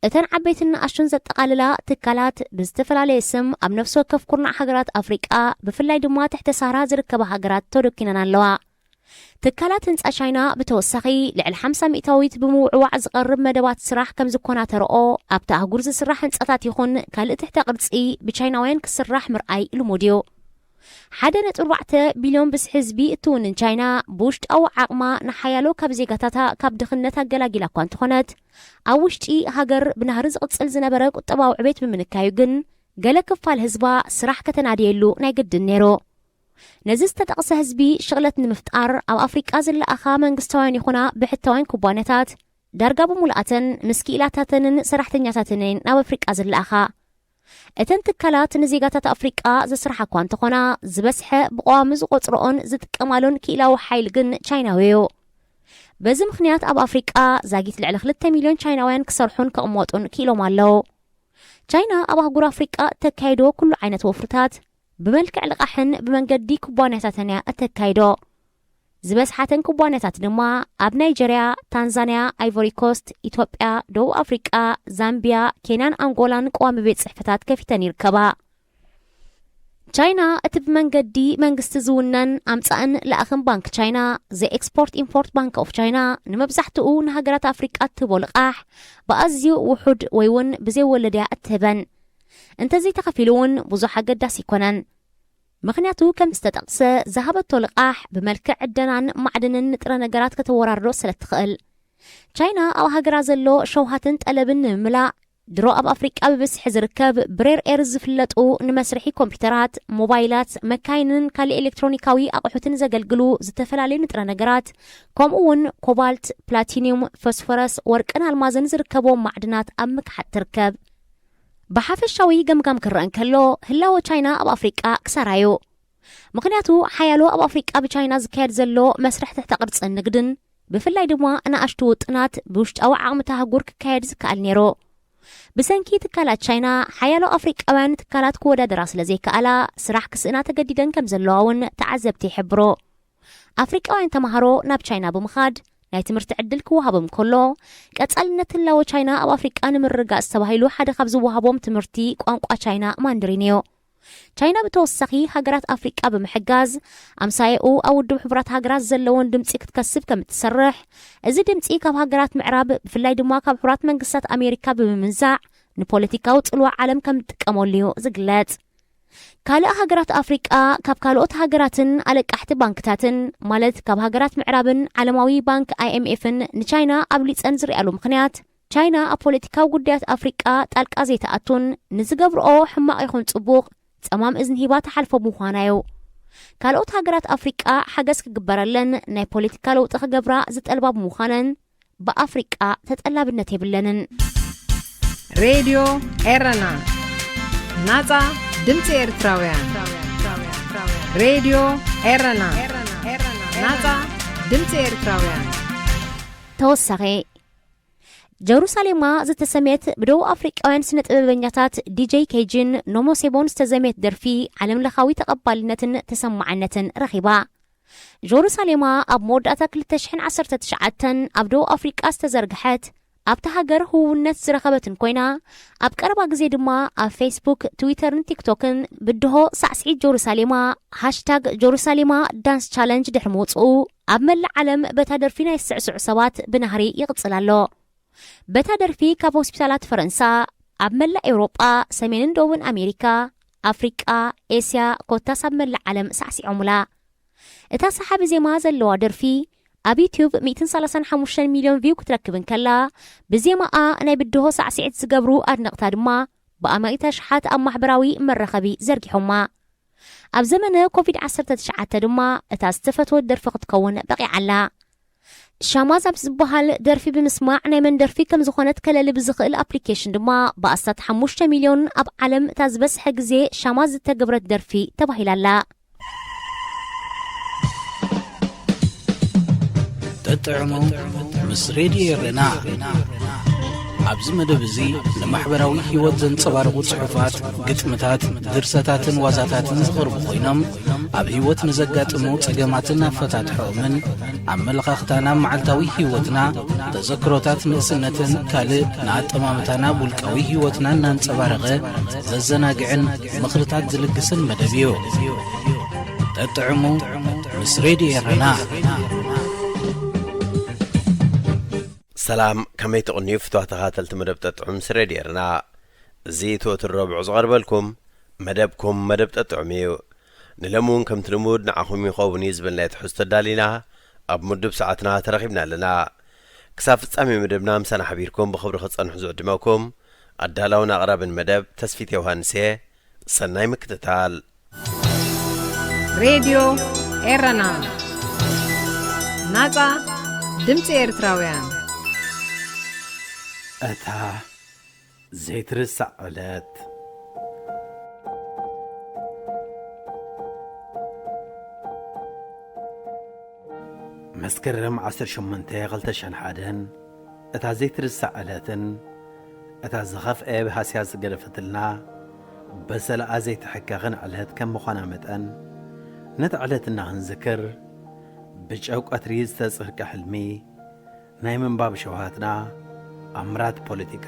እተን ዓበይትን ንኣሽቱን ዘጠቓልላ ትካላት ብዝተፈላለየ ስም ኣብ ነፍሲ ወከፍ ኩርናዕ ሃገራት ኣፍሪቃ፣ ብፍላይ ድማ ትሕተ ሳህራ ዝርከባ ሃገራት ተደኪነን ኣለዋ። ትካላት ህንጻ ቻይና ብተወሳኺ ልዕሊ ሓምሳ ሚእታዊት ብምውዕዋዕ ዝቐርብ መደባት ስራሕ ከም ዝኾና ተረኦ፣ ኣብቲ ኣህጉር ዝስራሕ ህንጻታት ይኹን ካልእ ትሕተ ቅርጺ ብቻይናውያን ክስራሕ ምርኣይ ልሙድ እዩ። ሓደ ነጥቢ ኣርባዕተ ቢልዮን ብዝሒ ህዝቢ እትውንን ቻይና፣ ብውሽጣዊ ዓቕማ ንሓያሎ ካብ ዜጋታታ ካብ ድኽነት ኣገላጊላ እኳ እንተኾነት፣ ኣብ ውሽጢ ሃገር ብናህሪ ዝቕጽል ዝነበረ ቁጠባዊ ዕቤት ብምንካዩ ግን፣ ገለ ክፋል ህዝባ ስራሕ ከተናድየሉ ናይ ግድን ነይሩ። ነዚ ዝተጠቕሰ ህዝቢ ሽቕለት ንምፍጣር፣ ኣብ ኣፍሪቃ ዝለኣኻ መንግስታውያን ይኹና ብሕታውያን ኩባንያታት፣ ዳርጋ ብሙሉኣተን ምስ ክኢላታተንን ሰራሕተኛታተንን ናብ ኣፍሪቃ ዝለኣኻ። እተን ትካላት ንዜጋታት ኣፍሪቃ ዘስርሓ እኳ እንተኾና፣ ዝበዝሐ ብቐዋሚ ዝቆጽርኦን ዝጥቀማሉን ክኢላዊ ሓይሊ ግን ቻይናዊ እዩ። በዚ ምኽንያት ኣብ ኣፍሪቃ ዛጊት ልዕሊ ክልተ ሚልዮን ቻይናውያን ክሰርሑን ክቕመጡን ክኢሎም ኣለዉ። ቻይና ኣብ ኣህጉር ኣፍሪቃ እተካይዶ ኩሉ ዓይነት ወፍርታት ብመልክዕ ልቓሕን ብመንገዲ ኩባንያታትን እያ እተካይዶ። ዝበዝሓተን ኩባንያታት ድማ ኣብ ናይጀርያ፣ ታንዛንያ፣ ኣይቮሪ ኮስት፣ ኢትዮጵያ፣ ደቡብ ኣፍሪቃ፣ ዛምቢያ፣ ኬንያን ኣንጎላን ቀዋሚ ቤት ጽሕፈታት ከፊተን ይርከባ። ቻይና እቲ ብመንገዲ መንግስቲ ዝውነን ኣምጻእን ለኣኽን ባንክ ቻይና፣ ዘ ኤክስፖርት ኢምፖርት ባንክ ኦፍ ቻይና፣ ንመብዛሕትኡ ንሃገራት ኣፍሪቃ እትህቦ ልቓሕ ብኣዝዩ ውሑድ ወይ እውን ብዘይ ወለድ እያ እትህበን። እንተዘይተኸፊሉ እውን ብዙሕ ኣገዳሲ ኣይኮነን። ምኽንያቱ ከም ዝተጠቕሰ ዝሃበቶ ልቓሕ ብመልክዕ ዕደናን ማዕድንን ንጥረ ነገራት ከተወራርዶ ስለ እትኽእል። ቻይና ኣብ ሃገራ ዘሎ ሸውሃትን ጠለብን ንምምላእ ድሮ ኣብ ኣፍሪቃ ብብዝሒ ዝርከብ ብሬር ኤር ዝፍለጡ ንመስርሒ ኮምፒውተራት፣ ሞባይላት፣ መካይንን ካልእ ኤሌክትሮኒካዊ ኣቑሑትን ዘገልግሉ ዝተፈላለዩ ንጥረ ነገራት፣ ከምኡ እውን ኮባልት፣ ፕላቲኒዩም፣ ፎስፎረስ፣ ወርቅን ኣልማዝን ዝርከብዎም ማዕድናት ኣብ ምክሓድ ትርከብ። ብሓፈሻዊ ገምጋም ክረአ እንከሎ፣ ህላወ ቻይና ኣብ ኣፍሪቃ ክሳራ እዩ። ምኽንያቱ፣ ሓያሎ ኣብ ኣፍሪቃ ብቻይና ዝካየድ ዘሎ መስርሕ ትሕተ ቅርጽን ንግድን፣ ብፍላይ ድማ ንኣሽቱ ውጥናት ብውሽጣዊ ዓቕሚ እታ ኣህጉር ክካየድ ዝከኣል ነይሩ። ብሰንኪ ትካላት ቻይና፣ ሓያሎ ኣፍሪቃውያን ትካላት ክወዳደራ ስለ ዘይከኣላ፣ ስራሕ ክስእና ተገዲደን ከም ዘለዋ እውን ተዓዘብቲ ይሕብሩ። ኣፍሪቃውያን ተማሃሮ ናብ ቻይና ብምኻድ ናይ ትምህርቲ ዕድል ክወሃቦም ከሎ፣ ቀጻልነት ህላወ ቻይና ኣብ ኣፍሪቃ ንምርግጋጽ ተባሂሉ ሓደ ካብ ዝወሃቦም ትምህርቲ ቋንቋ ቻይና ማንድሪን እዩ። ቻይና ብተወሳኺ ሃገራት ኣፍሪቃ ብምሕጋዝ፣ ኣምሳያኡ ኣብ ውድብ ሕቡራት ሃገራት ዘለወን ድምጺ ክትከስብ ከም እትሰርሕ፣ እዚ ድምጺ ካብ ሃገራት ምዕራብ፣ ብፍላይ ድማ ካብ ሕቡራት መንግስታት ኣሜሪካ ብምምንዛዕ፣ ንፖለቲካዊ ጽልዋ ዓለም ከም እትጥቀመሉ እዩ ዝግለጽ። ካልእ ሃገራት ኣፍሪቃ ካብ ካልኦት ሃገራትን ኣለቃሕቲ ባንክታትን፣ ማለት ካብ ሃገራት ምዕራብን ዓለማዊ ባንክ ኣይ ኤም ኤፍን ንቻይና ኣብሊጸን ዝሪኣሉ ምኽንያት፣ ቻይና ኣብ ፖለቲካዊ ጉዳያት ኣፍሪቃ ጣልቃ ዘይትኣቱን ንዝገብርኦ ሕማቕ ይኹን ጽቡቕ ጸማም እዝኒ ሂባ ትሓልፎ ምዃና እዩ። ካልኦት ሃገራት ኣፍሪቃ ሓገዝ ክግበረለን ናይ ፖለቲካ ለውጢ ክገብራ ዝጠልባ ብምዃነን ብኣፍሪቃ ተጠላብነት የብለንን። ሬድዮ ኤረና፣ ናጻ ድምጺ ኤርትራውያን። ሬድዮ ኤረና፣ ናጻ ድምጺ ኤርትራውያን። ተወሳኺ፣ ጀሩሳሌማ ዝተሰምየት ብደቡብ ኣፍሪቃውያን ስነ ጥበበኛታት ዲጀይ ኬጂን ኖሞሴቦን ዝተዘምየት ደርፊ ዓለም ለኻዊ ተቐባልነትን ተሰማዕነትን ረኺባ። ጀሩሳሌማ ኣብ መወዳእታ ክልተ ሽሕን ዓሰርተ ትሽዓተን ኣብ ደቡብ ኣፍሪቃ ዝተዘርግሐት ኣብታ ሃገር ህውነት ዝረኸበትን ኮይና፣ ኣብ ቀረባ ግዜ ድማ ኣብ ፌስቡክ፣ ትዊተርን ቲክቶክን ብድሆ ሳዕስዒት ጀሩሳሌማ፣ ሃሽታግ ጀሩሳሌማ ዳንስ ቻለንጅ ድሕሪ ምውፅኡ፣ ኣብ መላእ ዓለም በታ ደርፊ ናይ ዝስዕስዑ ሰባት ብናህሪ ይቕጽል ኣሎ። በታ ደርፊ ካብ ሆስፒታላት ፈረንሳ፣ ኣብ መላእ ኤውሮጳ፣ ሰሜንን ደቡብን ኣሜሪካ፣ ኣፍሪቃ፣ ኤስያ፣ ኮታስ ኣብ መላእ ዓለም ሳዕሲዖሙላ። እታ ሰሓቢ ዜማ ዘለዋ ደርፊ ኣብ ዩትዩብ ሚእትን ሰላሳን ሓሙሽተን ሚልዮን ቪው ክትረክብ እንከላ፣ ብዜማኣ ናይ ብድሆ ሳዕስዒት ዝገብሩ ኣድነቕታ ድማ ብኣማኢት ኣሽሓት ኣብ ማሕበራዊ መራኸቢ ዘርጊሖማ። ኣብ ዘመነ ኮቪድ ዓሰርተ ትሽዓተ ድማ እታ ዝተፈትወት ደርፊ ክትከውን በቒዓላ። ሻማዝ ኣብ ዝበሃል ደርፊ ብምስማዕ ናይ መን ደርፊ ከም ዝኾነት ከለሊ ብዝኽእል ኣፕሊኬሽን ድማ ብኣስታት ሓሙሽተ ሚልዮን ኣብ ዓለም እታ ዝበዝሐ ግዜ ሻማዝ ዝተገብረት ደርፊ ተባሂላ ኣላ። ተጥዕሙ ምስ ሬድዮ ኤረና። ኣብዚ መደብ እዚ ንማሕበራዊ ህይወት ዘንጸባርቑ ጽሑፋት፣ ግጥምታት፣ ድርሰታትን ዋዛታትን ዝቐርቡ ኮይኖም፣ ኣብ ህይወት ንዘጋጥሙ ጸገማትን ኣፈታትሖኦምን፣ ኣመለኻኽታና ኣብ መዓልታዊ ህይወትና፣ ተዘክሮታት ንእስነትን ካልእ ንኣጠማምታና ኣብ ውልቃዊ ህይወትና እናንጸባረቐ ዘዘናግዕን ምኽርታት ዝልግስን መደብ እዩ። ጠጥዕሙ ምስ ሬድዮ ኤረና። ሰላም፣ ከመይ ትቕንዩ ፍትዋ ተኻተልቲ መደብ ጠጥዑም ምስ ሬድዮ ኤረና? እዚ እቲ ወትር ረቡዕ ዝቐርበልኩም መደብኩም መደብ ጠጥዑም እዩ። ንሎሚ እውን ከምቲ ልሙድ ንዓኹም ይኸውን እዩ ዝበልናዮ ትሕዝቶ ኣዳሊና ኣብ ምዱብ ሰዓትና ተረኺብና ኣለና። ክሳብ ፍጻሜ መደብና ምሳና ሓቢርኩም ብኽብሪ ክጸንሑ ዝዕድመኩም ኣዳላውን ኣቕራብን መደብ ተስፊት ዮሃንስ እየ። ሰናይ ምክትታል። ሬድዮ ኤረና፣ ናጻ ድምጺ ኤርትራውያን። እታ ዘይትርሳዕ ዕለት። መስከረም ዓሰርተ ሸሞንተ ክልተ ሽሕን ሓደን፣ እታ ዘይትርሳዕ ዕለትን እታ ዝኸፍአ ብሃስያ ዝገደፈትልና፣ በሰላኣ ዘይትሕከኽን ዕለት ከም ምዃና መጠን፣ ነታ ዕለት እናኽንዝክር፣ ብጨው ቀትሪ ዝተጸፍቀ ሕልሚ፣ ናይ ምንባብ ሸውሃትና፣ ኣምራት ፖለቲካ፣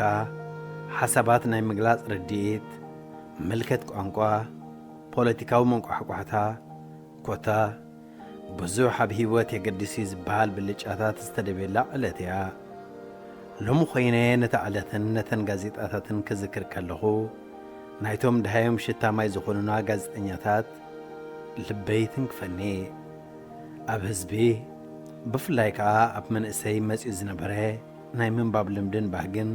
ሓሳባት ናይ ምግላጽ ርድኢት፣ ምልከት ቋንቋ፣ ፖለቲካዊ መንቋሕቋሕታ፣ ኮታ፣ ብዙሕ ኣብ ህይወት የገድስ እዩ ዝበሃል ብልጫታት ዝተደብየላ ዕለት እያ። ሎሚ ኮይነ ነታ ዕለትን ነተን ጋዜጣታትን ክዝክር ከለኹ፣ ናይቶም ደሃዮም ሽታ ማይ ዝኾኑና ጋዜጠኛታት ልበይ ይትንክፈኒ። ኣብ ህዝቢ፣ ብፍላይ ከኣ ኣብ መንእሰይ መጺኡ ዝነበረ ናይ ምንባብ ልምድን ባህግን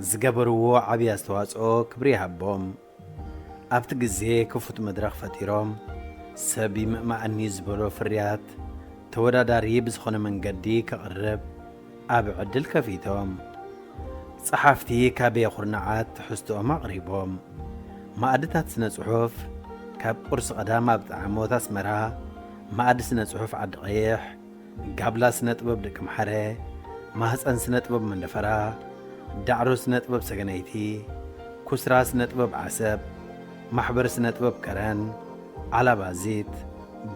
ዝገበርዎ ዓብዪ ኣስተዋጽኦ ክብሪ ይሃቦም። ኣብቲ ግዜ ክፉት መድረኽ ፈጢሮም፣ ሰብ ይምእማኣኒ ዝበሎ ፍርያት ተወዳዳሪ ብዝኾነ መንገዲ ከቕርብ ዓቢ ዕድል ከፊቶም። ጸሓፍቲ ካበየ ኩርናዓት ትሕዝቶኦም ኣቕሪቦም። ማእድታት ስነ ጽሑፍ፣ ካብ ቁርሲ ቀዳም ኣብ ጠዓሞት ኣስመራ፣ ማእዲ ስነ ጽሑፍ ዓዲ ቀይሕ፣ ጋብላ ስነ ጥበብ ደቂ ምሓረ፣ ማህጸን ስነ ጥበብ መንደፈራ፣ ዳዕሮ ስነ ጥበብ ሰገነይቲ፣ ኩስራ ስነ ጥበብ ዓሰብ፣ ማሕበር ስነ ጥበብ ከረን፣ ዓላባዚት፣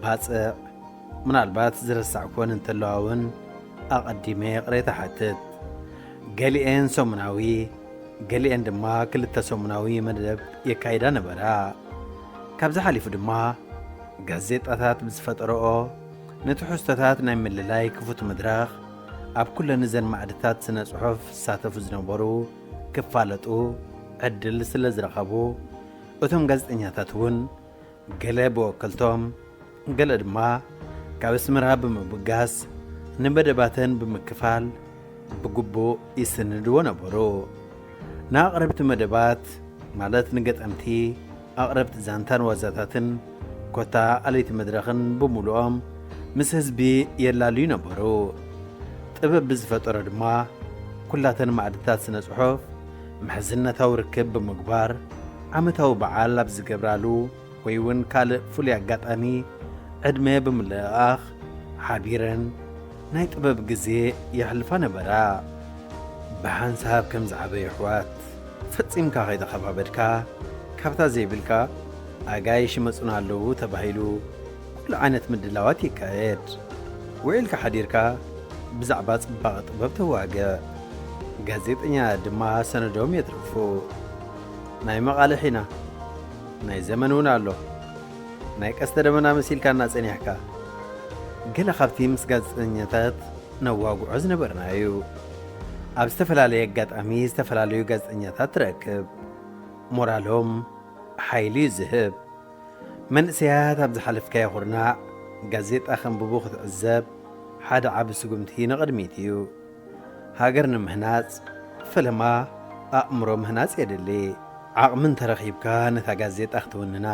ባጽዕ፣ ምናልባት ዝረሳዕኩወን እንተለዋ እውን ኣቐዲመ ይቕሬታ እሓትት። ገሊኤን ሰሙናዊ፣ ገሊኤን ድማ ክልተ ሰሙናዊ መደብ የካይዳ ነበራ። ካብዚ ሓሊፉ ድማ ጋዜጣታት ብዝፈጠረኦ ንትሕዝቶታት ናይ ምልላይ ክፉት መድረኽ ኣብ ኩለን እዘን ማዕድታት ስነ ጽሑፍ ዝሳተፉ ዝነበሩ ክፋለጡ ዕድል ስለ ዝረኸቡ፣ እቶም ጋዜጠኛታት እውን ገለ ብወከልቶም፣ ገለ ድማ ካብ ኣስመራ ብምብጋስ ንመደባተን ብምክፋል ብግቡእ ይስንድዎ ነበሩ። ንኣቕረብቲ መደባት፣ ማለት ንገጠምቲ፣ ኣቕረብቲ ዛንታን ዋዛታትን፣ ኮታ ኣለይቲ መድረኽን ብምሉኦም ምስ ህዝቢ የላልዩ ነበሩ። ጥበብ ብዝፈጠሮ ድማ ኩላተን ማዕድታት ስነ ጽሑፍ ምሕዝነታዊ ርክብ ብምግባር ዓመታዊ በዓል ኣብ ዝገብራሉ ወይ እውን ካልእ ፍሉይ ኣጋጣሚ ዕድመ ብምልእኣኽ ሓቢረን ናይ ጥበብ ግዜ የሕልፋ ነበራ። ብሓንሳብ ከም ዝዓበዩ ኣሕዋት ፈጺምካ ከይተኸባበድካ፣ ካብታ ዘይብልካ ኣጋይሽ ይመጹና ኣለዉ ተባሂሉ ኩሉ ዓይነት ምድላዋት ይካየድ። ውዒልካ ሓዲርካ ብዛዕባ ጽባቐ ጥበብ ተዋግዕ። ጋዜጠኛ ድማ ሰነዶም የትርፉ። ናይ መቓልሕ ኢና፣ ናይ ዘመን እውን ኣሎ። ናይ ቀስተ ደመና መሲልካና ጸኒሕካ። ገለ ካብቲ ምስ ጋዜጠኛታት ነዋግዖ ዝነበርና እዩ። ኣብ ዝተፈላለየ ኣጋጣሚ ዝተፈላለዩ ጋዜጠኛታት ትረክብ። ሞራሎም ሓይሊ እዩ ዝህብ። መንእሰያት ኣብ ዝሓለፍካዮ ኩርናዕ ጋዜጣ ከንብቡ ክትዕዘብ ሓደ ዓቢ ስጉምቲ ንቕድሚት እዩ። ሃገር ንምህናጽ ፈለማ ኣእምሮ ምህናጽ የድሊ። ዓቕሚ እንተረኺብካ ነታ ጋዜጣ ክትውንና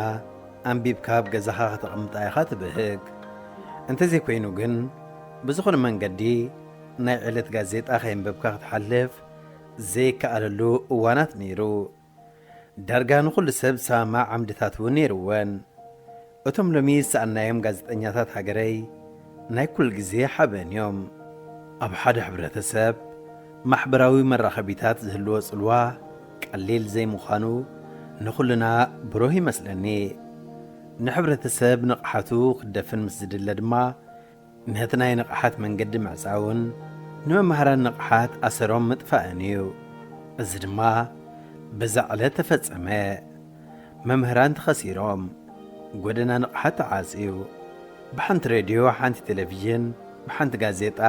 ኣንቢብካ ኣብ ገዛኻ ከተቐምጣ ኢኻ ትብህግ። እንተዘይኮይኑ ግን ብዝኾነ መንገዲ ናይ ዕለት ጋዜጣ ከየንበብካ ክትሓልፍ ዘይከኣለሉ እዋናት ነይሩ። ዳርጋ ንኹሉ ሰብ ዝሰማማዕ ዓምድታት እውን ነይርወን። እቶም ሎሚ ዝሰኣናዮም ጋዜጠኛታት ሃገረይ ናይ ኩል ግዜ ሓበን እዮም። ኣብ ሓደ ሕብረተሰብ ማሕበራዊ መራኸቢታት ዝህልዎ ጽልዋ ቀሊል ዘይምዃኑ ንኹልና ብሩህ ይመስለኒ። ንሕብረተሰብ ንቕሓቱ ክደፍን ምስ ዝድለ ድማ ነቲ ናይ ንቕሓት መንገዲ ምዕጻውን ንመምሃራን ንቕሓት ኣሰሮም ምጥፋእን እዩ። እዚ ድማ በዛ ዕለት ተፈጸመ። መምህራን ተኸሲሮም፣ ጎደና ንቕሓት ተዓጽዩ። ብሓንቲ ሬድዮ፣ ሓንቲ ቴሌቪዥን፣ ብሓንቲ ጋዜጣ፣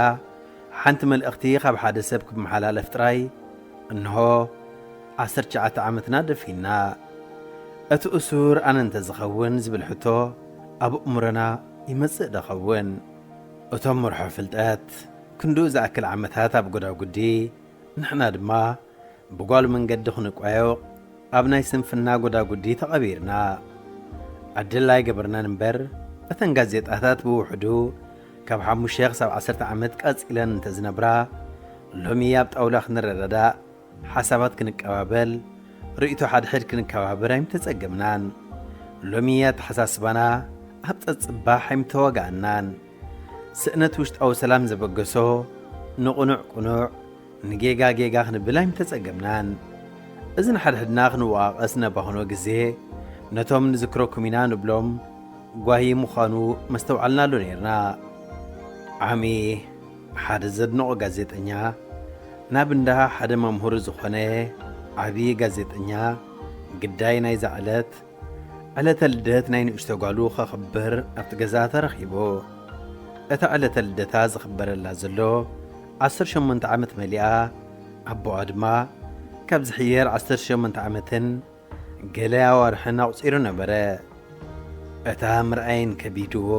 ሓንቲ መልእኽቲ ካብ ሓደ ሰብ ክመሓላለፍ ጥራይ እንሆ ዓሰርተ ትሽዓተ ዓመትና ደፊና። እቲ እሱር ኣነ እንተዝኸውን ዝብል ሕቶ ኣብ ኣእምሮና ይመጽእ ዶ ኸውን? እቶም መርሖ ፍልጠት ክንድኡ ዝኣክል ዓመታት ኣብ ጎዳጉዲ፣ ንሕና ድማ ብጓል መንገዲ ክንቋየቕ ኣብ ናይ ስንፍና ጎዳጉዲ ተቐቢርና። ዕድል ኣይገበርናን እምበር፣ እተን ጋዜጣታት ብውሕዱ ካብ ሓሙሽተ ክሳብ ዓሰርተ ዓመት ቀጺለን እንተዝነብራ፣ ሎሚ ኣብ ጣውላ ክንረዳዳእ፣ ሓሳባት ክንቀባበል፣ ርእይቶ ሓድሕድ ክንከባበር ኣይምተጸገምናን። ሎሚ ኣተሓሳስባና ኣብ ጸጽባሕ ኣይምተዋጋእናን። ስእነት ውሽጣዊ ሰላም ዘበገሶ ንቕኑዕ ቅኑዕ፣ ንጌጋ ጌጋ ክንብል ኣይምተጸገምናን። እዚ ንሓድሕድና ክንወቓቐስ ነባኽኖ ግዜ ነቶም ንዝክረኩም ኢና ንብሎም ጓሂ ምዃኑ መስተውዓልናሉ ነይርና። ዓሚ ሓደ ዘድንቖ ጋዜጠኛ ናብ እንዳ ሓደ መምህሩ ዝኾነ ዓብዪ ጋዜጠኛ ግዳይ ናይዛ ዕለት ዕለተ ልደት ናይ ንእሽቶ ጓሉ ከኽብር ኣብቲ ገዛ ተረኺቡ። እታ ዕለተ ልደታ ዝኽበረላ ዘሎ ዓሰርተ ሸሞንተ ዓመት መሊኣ፣ ኣቦኣ ድማ ካብ ዝሕየር ዓሰርተ ሸሞንተ ዓመትን ገለ ኣዋርሕን ኣቑጺሩ ነበረ። እታ ምርኣየን ከቢድዎ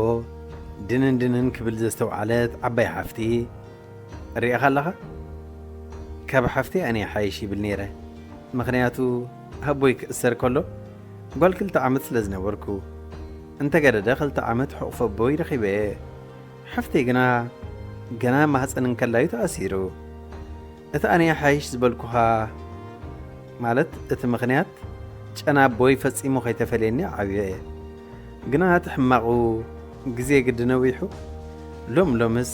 ድንን ድንን ክብል ዘስተውዓለት ዓባይ ሓፍቲ፣ "ሪኢኻ ኣለኻ? ካብ ሓፍተይ ኣነ ይሓይሽ" ይብል ነይረ። ምኽንያቱ ኣቦይ ክእሰር ከሎ ጓል ክልተ ዓመት ስለ ዝነበርኩ፣ እንተገደደ ክልተ ዓመት ሕቑፎ ኣቦይ ረኺበ እየ። ሓፍተይ ግና ገና ማህፀን እንከላ እዩ ተኣሲሩ። እቲ ኣነ ይሓይሽ ዝበልኩኻ፣ ማለት እቲ ምኽንያት፣ ጨና ኣቦይ ፈጺሙ ከይተፈልየኒ ዓብየ እየ። ግና እቲ ሕማቑ ግዜ ግዲ ነዊሑ፣ ሎም ሎምስ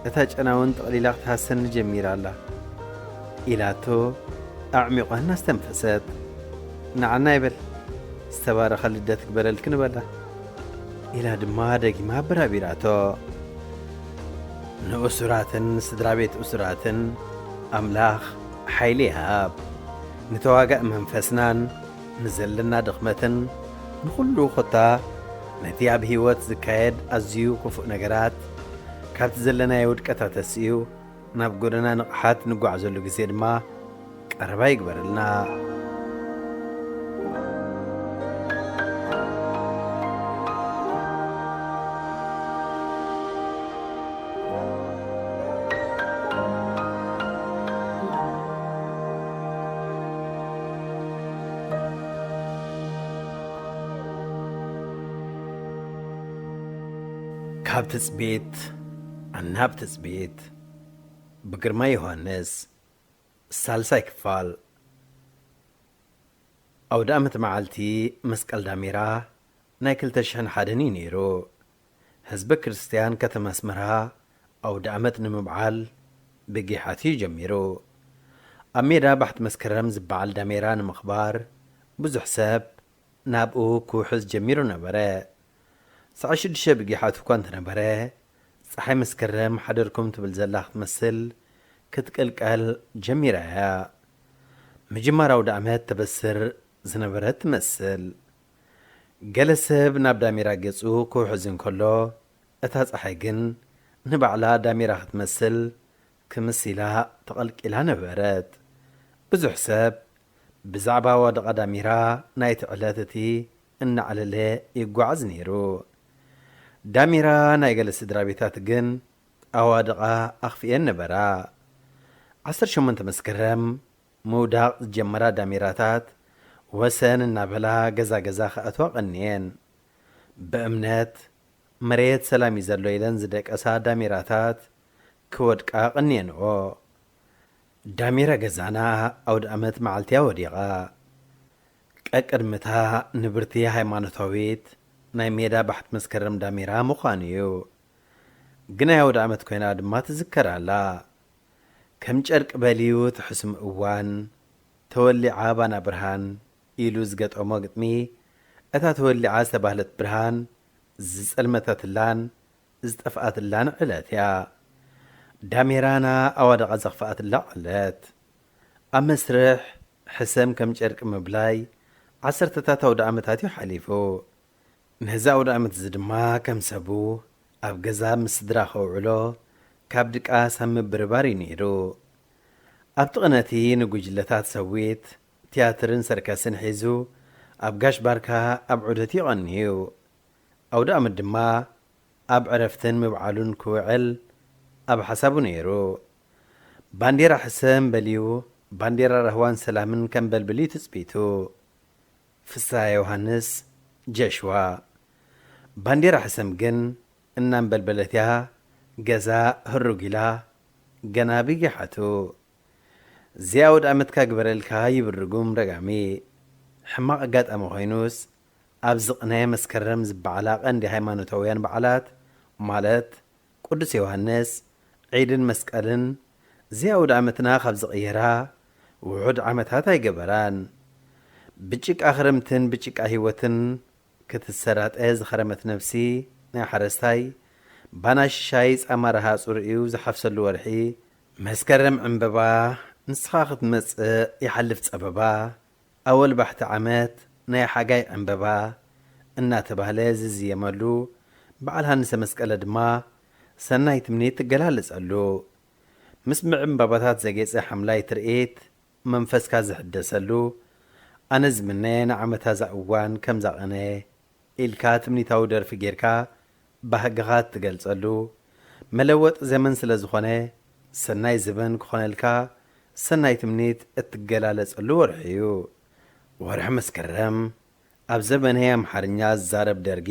እታ ጨና እውን ጠቕሊላ ክትሃሰኒ ጀሚራ ኣላ ኢላቶ ኣዕሚቖ እናስተንፈሰት፣ "ንዓና ይበል፣ ዝተባረኸ ልደት ግበረልኪ" ንበላ ኢላ ድማ ደጊማ ኣበራቢራቶ። ንእሱራትን ስድራ ቤት እሱራትን ኣምላኽ ሓይሊ ይሃብ። ንተዋጋእ መንፈስናን ንዘለና ድኽመትን ንኹሉ ኮታ ነቲ ኣብ ህይወት ዝካየድ ኣዝዩ ክፉእ ነገራት ካብቲ ዘለናዮ ውድቀት ኣተሲኡ ናብ ጎደና ንቕሓት ንጓዓዘሉ ግዜ ድማ ቀረባ ይግበረልና። ካብ ትጽቢት ኣናብ ትጽቢት፣ ብግርማይ ዮሃንስ። ሳልሳይ ክፋል። ኣውደ ኣመት መዓልቲ መስቀል ዳሜራ ናይ ክልተ ሽሕን ሓደን እዩ ነይሩ። ህዝበ ክርስትያን ከተማ ኣስመራ ኣውደ ኣመት ንምብዓል ብጊሓት እዩ ጀሚሩ። ኣብ ሜዳ ባሕቲ መስከረም ዝበዓል ዳሜራ ንምኽባር ብዙሕ ሰብ ናብኡ ክውሕዝ ጀሚሩ ነበረ። ሰዓት ሽዱሽተ ብጊሓት እኳ እንተነበረ፣ ጸሓይ መስከረም ሓደርኩም ትብል ዘላ ክትመስል፣ ክትቅልቀል ጀሚራ እያ። ምጅማር ኣውደ ዓመት ተበስር ዝነበረት ትመስል። ገለ ሰብ ናብ ዳሜራ ገጹ ክውሕዝ እንከሎ፣ እታ ጸሓይ ግን ንባዕላ ዳሜራ ክትመስል ክምስ ኢላ ተቐልቂላ ነበረት። ብዙሕ ሰብ ብዛዕባ ኣዋድቓ ዳሜራ ናይቲ ዕለት እቲ እናዕለለ ይጓዓዝ ነይሩ። ዳሜራ ናይ ገለ ስድራ ቤታት ግን ኣዋድቓ ኣኽፊኤን ነበራ። ዓሰርተ ሸሞንተ መስከረም ምውዳቕ ዝጀመራ ዳሜራታት ወሰን እናበላ ገዛ ገዛ ክኣትዋ ቀንየን። ብእምነት መሬት ሰላም እዩ ዘሎ ኢለን ዝደቀሳ ዳሜራታት ክወድቃ ቀንየንኦ። ዳሜራ ገዛና ኣውደ ዓመት መዓልቲ እያ ወዲቓ። ቀቅድምታ ንብርቲ ሃይማኖታዊት ናይ ሜዳ ባሕቲ መስከረም ዳሜራ ምዃኑ እዩ። ግናይ ኣውደ ዓመት ኮይና ድማ ትዝከር ኣላ። ከም ጨርቂ በልዩ እቲ ሕሱም እዋን፣ ተወሊዓ ባና ብርሃን ኢሉ ዝገጠሞ ግጥሚ፣ እታ ተወሊዓ ዝተባህለት ብርሃን ዝጸልመተትላን ዝጠፍኣትላን ዕለት እያ። ዳሜራና ኣዋድቓ ዘኽፍኣትላ ዕለት። ኣብ መስርሕ ሕሰም ከም ጨርቂ ምብላይ ዓሰርተታት ኣውደ ዓመታት እዩ ሓሊፉ። ነዚ ኣውደ ዓመት እዚ ድማ ከም ሰቡ ኣብ ገዛ ምስ ስድራ ከውዕሎ ካብ ድቃስ ኣብ ምብርባር እዩ ነይሩ። ኣብቲ ቅነቲ ንጉጅለታት ሰዊት፣ ትያትርን ሰርከስን ሒዙ ኣብ ጋሽ ባርካ ኣብ ዑደት እዩ ቀንዩ። ኣውደ ዓመት ድማ ኣብ ዕረፍትን ምብዓሉን ክውዕል ኣብ ሓሳቡ ነይሩ። ባንዴራ ሕሰም በልዩ፣ ባንዴራ ራህዋን ሰላምን ከም በልብል እዩ ትጽቢቱ። ፍስሃ ዮሃንስ፣ ጀሽዋ። ባንዴራ ሕሰም ግን እናንበልበለት እያ ገዛ ህሩግ ኢላ ገና ብጊሓቱ። እዚኣ ኣውደ ዓመትካ ግበረልካ ይብል ርጉም ረጋሚ። ሕማቕ ኣጋጣሚ ኮይኑስ፣ ኣብዚ ቅነ መስከረም ዝበዓላ ቀንዲ ሃይማኖታውያን በዓላት፣ ማለት ቅዱስ ዮሃንስ፣ ዒድን መስቀልን፣ እዚ ኣውደ ዓመትና ካብ ዝቕየራ ውሑድ ዓመታት ኣይገበራን። ብጭቃ ክረምትን ብጭቃ ህይወትን ክትሰራጠ ዝኸረመት ነብሲ ናይ ሓረስታይ፣ ባና ሽሻይ ጻማ ረሃጹ ርእዩ ዝሓፍሰሉ ወርሒ፣ መስከረም ዕምበባ፣ ንስኻ ክትመጽእ ይሓልፍ ጸበባ፣ ኣወል ባሕቲ ዓመት፣ ናይ ሓጋይ ዕምበባ እናተባህለ ዝዝየመሉ በዓል ሃንሰ መስቀለ ድማ ሰናይ ትምኒት ትገላለጸሉ። ምስ ብዕምባባታት ዘጌጸ ሓምላይ ትርኢት መንፈስካ ዝሕደሰሉ፣ ኣነ ዝምነ ንዓመታ እዛ እዋን ከምዛ ቅነ ኢልካ ትምኒታዊ ደርፊ ጌርካ ባህግኻ እትገልጸሉ፣ መለወጢ ዘመን ስለ ዝኾነ፣ ሰናይ ዘበን ክኾነልካ ሰናይ ትምኒት እትገላለጸሉ ወርሒ እዩ። ወርሒ መስከረም፣ ኣብ ዘመነ ኣምሓርኛ ዝዛረብ ደርጊ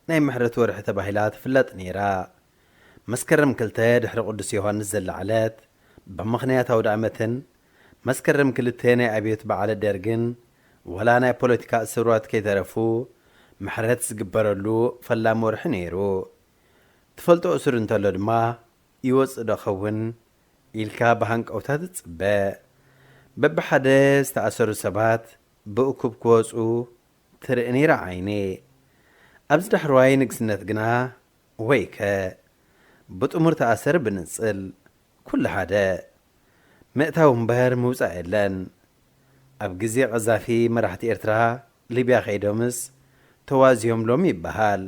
ናይ ምሕረት ወርሒ ተባሂላ ትፍለጥ ነይራ። መስከረም ክልተ ድሕሪ ቅዱስ ዮሃንስ ዘላ ዕለት፣ ብምኽንያት ኣውደ ዓመትን መስከረም ክልተ ናይ ኣብዮት በዓለ ደርግን፣ ወላ ናይ ፖለቲካ እሱራት ከይተረፉ ምሕረት ዝግበረሉ ፈላሚ ወርሒ ነይሩ። ትፈልጦ እሱር እንተሎ ድማ ይወጽእ ዶ ኸውን ኢልካ ብሃንቀውታ ትጽበ። በብሓደ ዝተኣሰሩ ሰባት ብእኩብ ክወጹ ትርኢ ነይራ ዓይኒ። ኣብዚ ዳሕረዋይ ንግስነት ግና ወይከ! ብጥሙር ተኣሰር ብንጽል፣ ኩሉ ሓደ። ምእታው እምበር ምውጻእ የለን። ኣብ ግዜ ቀዛፊ መራሕቲ ኤርትራ ሊብያ ከይዶምስ ተዋዝዮምሎም ይበሃል።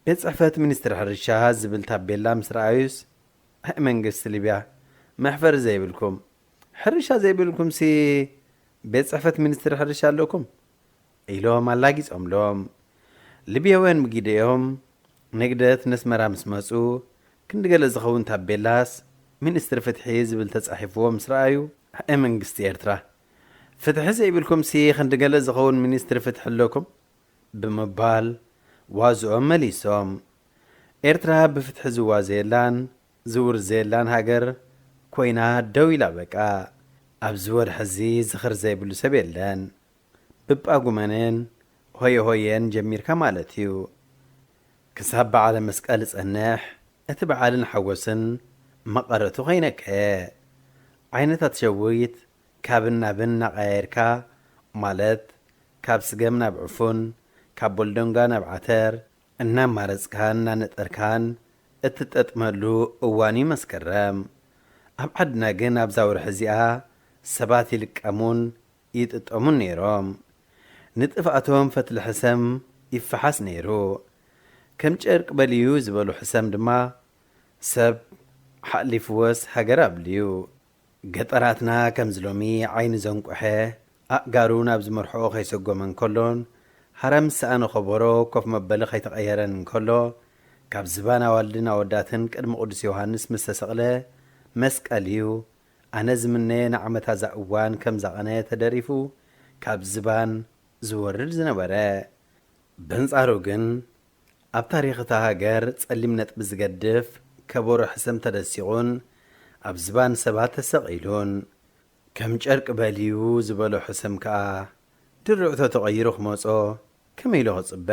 ቤት ጽሕፈት ሚኒስትሪ ሕርሻ ዝብል ታቤላ ምስ ረኣዩስ፣ ኣይ መንግስቲ ሊብያ መሕፈሪ ዘይብልኩም፣ ሕርሻ ዘይብልኩምሲ ቤት ጽሕፈት ሚኒስትሪ ሕርሻ ኣለኩም ኢሎም ኣላጊጾምሎም። ሊብያውያን ብጊደኦም ንግደት ነስመራ ምስ መጹ፣ ክንዲ ገለ ዝኸውን ታቤላስ ሚኒስትሪ ፍትሒ ዝብል ተጻሒፍዎ ምስ ረኣዩ፣ ኣይ መንግስቲ ኤርትራ፣ ፍትሒ ዘይብልኩምሲ ክንዲ ገለ ዝኸውን ሚኒስትሪ ፍትሒ ኣለኩም ብምባል ዋዝኦም መሊሶም። ኤርትራ ብፍትሒ ዝዋዘየላን ዝውርዘየላን ሃገር ኮይና ደው ኢላ በቃ። ኣብዚ ወርሒ እዚ ዝኽሪ ዘይብሉ ሰብ የለን። ብጳጉመንን ሆየ ሆየን ጀሚርካ ማለት እዩ። ክሳብ በዓለ መስቀል ዝጸንሕ እቲ በዓልን ሓጎስን መቐረቱ ኮይነከ። ዓይነታት ሸዊት ካብን ናብን እናቐያየርካ፣ ማለት ካብ ስገም ናብ ዕፉን፣ ካብ ቦልዶንጋ ናብ ዓተር እናማረጽካን እናነጠርካን እትጠጥመሉ እዋን እዩ መስከረም። ኣብ ዓድና ግን ኣብዛ ወርሒ እዚኣ ሰባት ይልቀሙን ይጥጠሙን ነይሮም። ንጥፍኣቶም ፈትሊ ሕሰም ይፈሓስ ነይሩ። ከም ጨርቂ በልዩ ዝበሉ ሕሰም ድማ ሰብ ሓሊፍዎስ ሃገር ኣብልዩ። ገጠራትና ከምዚ ሎሚ ዓይኒ ዘንቁሐ ኣእጋሩ ናብ ዝመርሕኦ ከይሰጎመ እንከሎን ሃረ ምስ ሰኣነ ከበሮ ኮፍ መበሊ ከይተቐየረን እንከሎ ካብ ዝባን ኣዋልድን ኣወዳትን ቅድሚ ቅዱስ ዮሃንስ ምስ ተሰቕለ መስቀል እዩ ኣነ ዝምነ ንዓመታ እዛ እዋን ከም ዛቐነ ተደሪፉ ካብ ዝባን ዝወርድ ዝነበረ። በንጻሩ ግን ኣብ ታሪኽ እታ ሃገር ጸሊም ነጥቢ ዝገድፍ ከበሮ ሕሰም ተደሲቑን ኣብ ዝባን ሰባት ተሰቒሉን ከም ጨርቂ በልዩ ዝበሎ ሕሰም ከኣ ድርዕቶ ተቐይሩ ክመጾ ከመይ ኢሉ ክጽበ?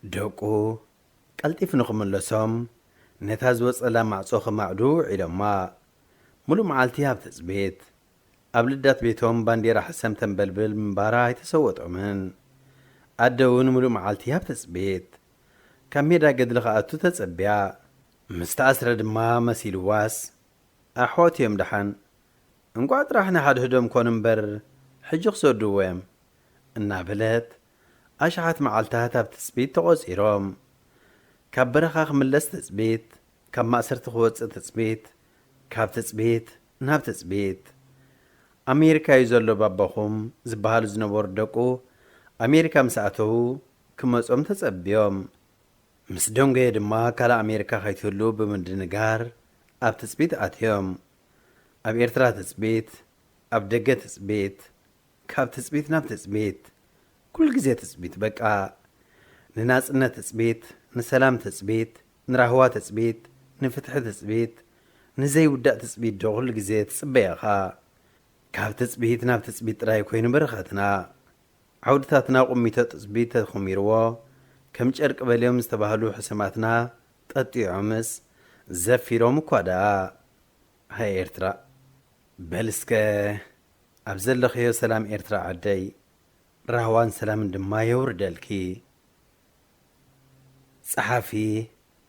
ደቁ ቀልጢፉ ንኽምለሶም ነታ ዝወጸላ ማዕጾ ክማዕዱ ውዒሎማ። ሙሉእ መዓልቲ ኣብ ትጽቢት። ኣብ ልዳት ቤቶም ባንዴራ ሕሰም ተንበልብል ምንባራ ኣይተሰወጦምን። ኣደ እውን ሙሉእ መዓልቲ ኣብ ትጽቢት። ካብ ሜዳ ገድሊ ክኣቱ ተጸቢያ። ምስ ተኣስረ ድማ መሲልዋስ ኣሕዋት እዮም ደሓን። እንቋዕ ጥራሕ ንሓድሕዶም ኮኑ እምበር ሕጂ ክሰድዎ እዮም እናበለት ኣሽሓት መዓልታት ኣብ ትጽቢት ተቖጺሮም። ካብ በረኻ ክምለስ ትጽቢት፣ ካብ ማእሰርቲ ክወጽእ ትጽቢት፣ ካብ ትጽቢት ናብ ትጽቢት። ኣሜሪካ እዩ ዘሎ ባባኹም ዝበሃሉ ዝነበሩ ደቁ ኣሜሪካ ምስ ኣተዉ ክመጾም ተጸብዮም። ምስ ደንጎየ ድማ ካልእ ኣሜሪካ ከይትህሉ ብምድንጋር ኣብ ትጽቢት ኣትዮም። ኣብ ኤርትራ ትጽቢት፣ ኣብ ደገ ትጽቢት፣ ካብ ትጽቢት ናብ ትጽቢት፣ ኩሉ ግዜ ትጽቢት በቃ። ንናጽነት ትጽቢት፣ ንሰላም ትጽቢት፣ ንራህዋ ትጽቢት፣ ንፍትሒ ትጽቢት፣ ንዘይውዳእ ትጽቢት ዶ ኩሉ ግዜ ትጽበ ኢኻ? ካብ ትጽቢት ናብ ትጽቢት ጥራይ ኮይኑ በረኸትና። ዓውድታትና ቁሚቶ ትጽቢት ተኾሚርዎ፣ ከም ጨርቂ በልዮም ዝተባህሉ ሕሰማትና ጠጢዖምስ ዘፊሮም እኳ ደኣ። ሃይ ኤርትራ፣ በል እስከ ኣብ ዘለኽዮ ሰላም ኤርትራ ዓደይ፣ ራህዋን ሰላምን ድማ የውርደልኪ። ጸሓፊ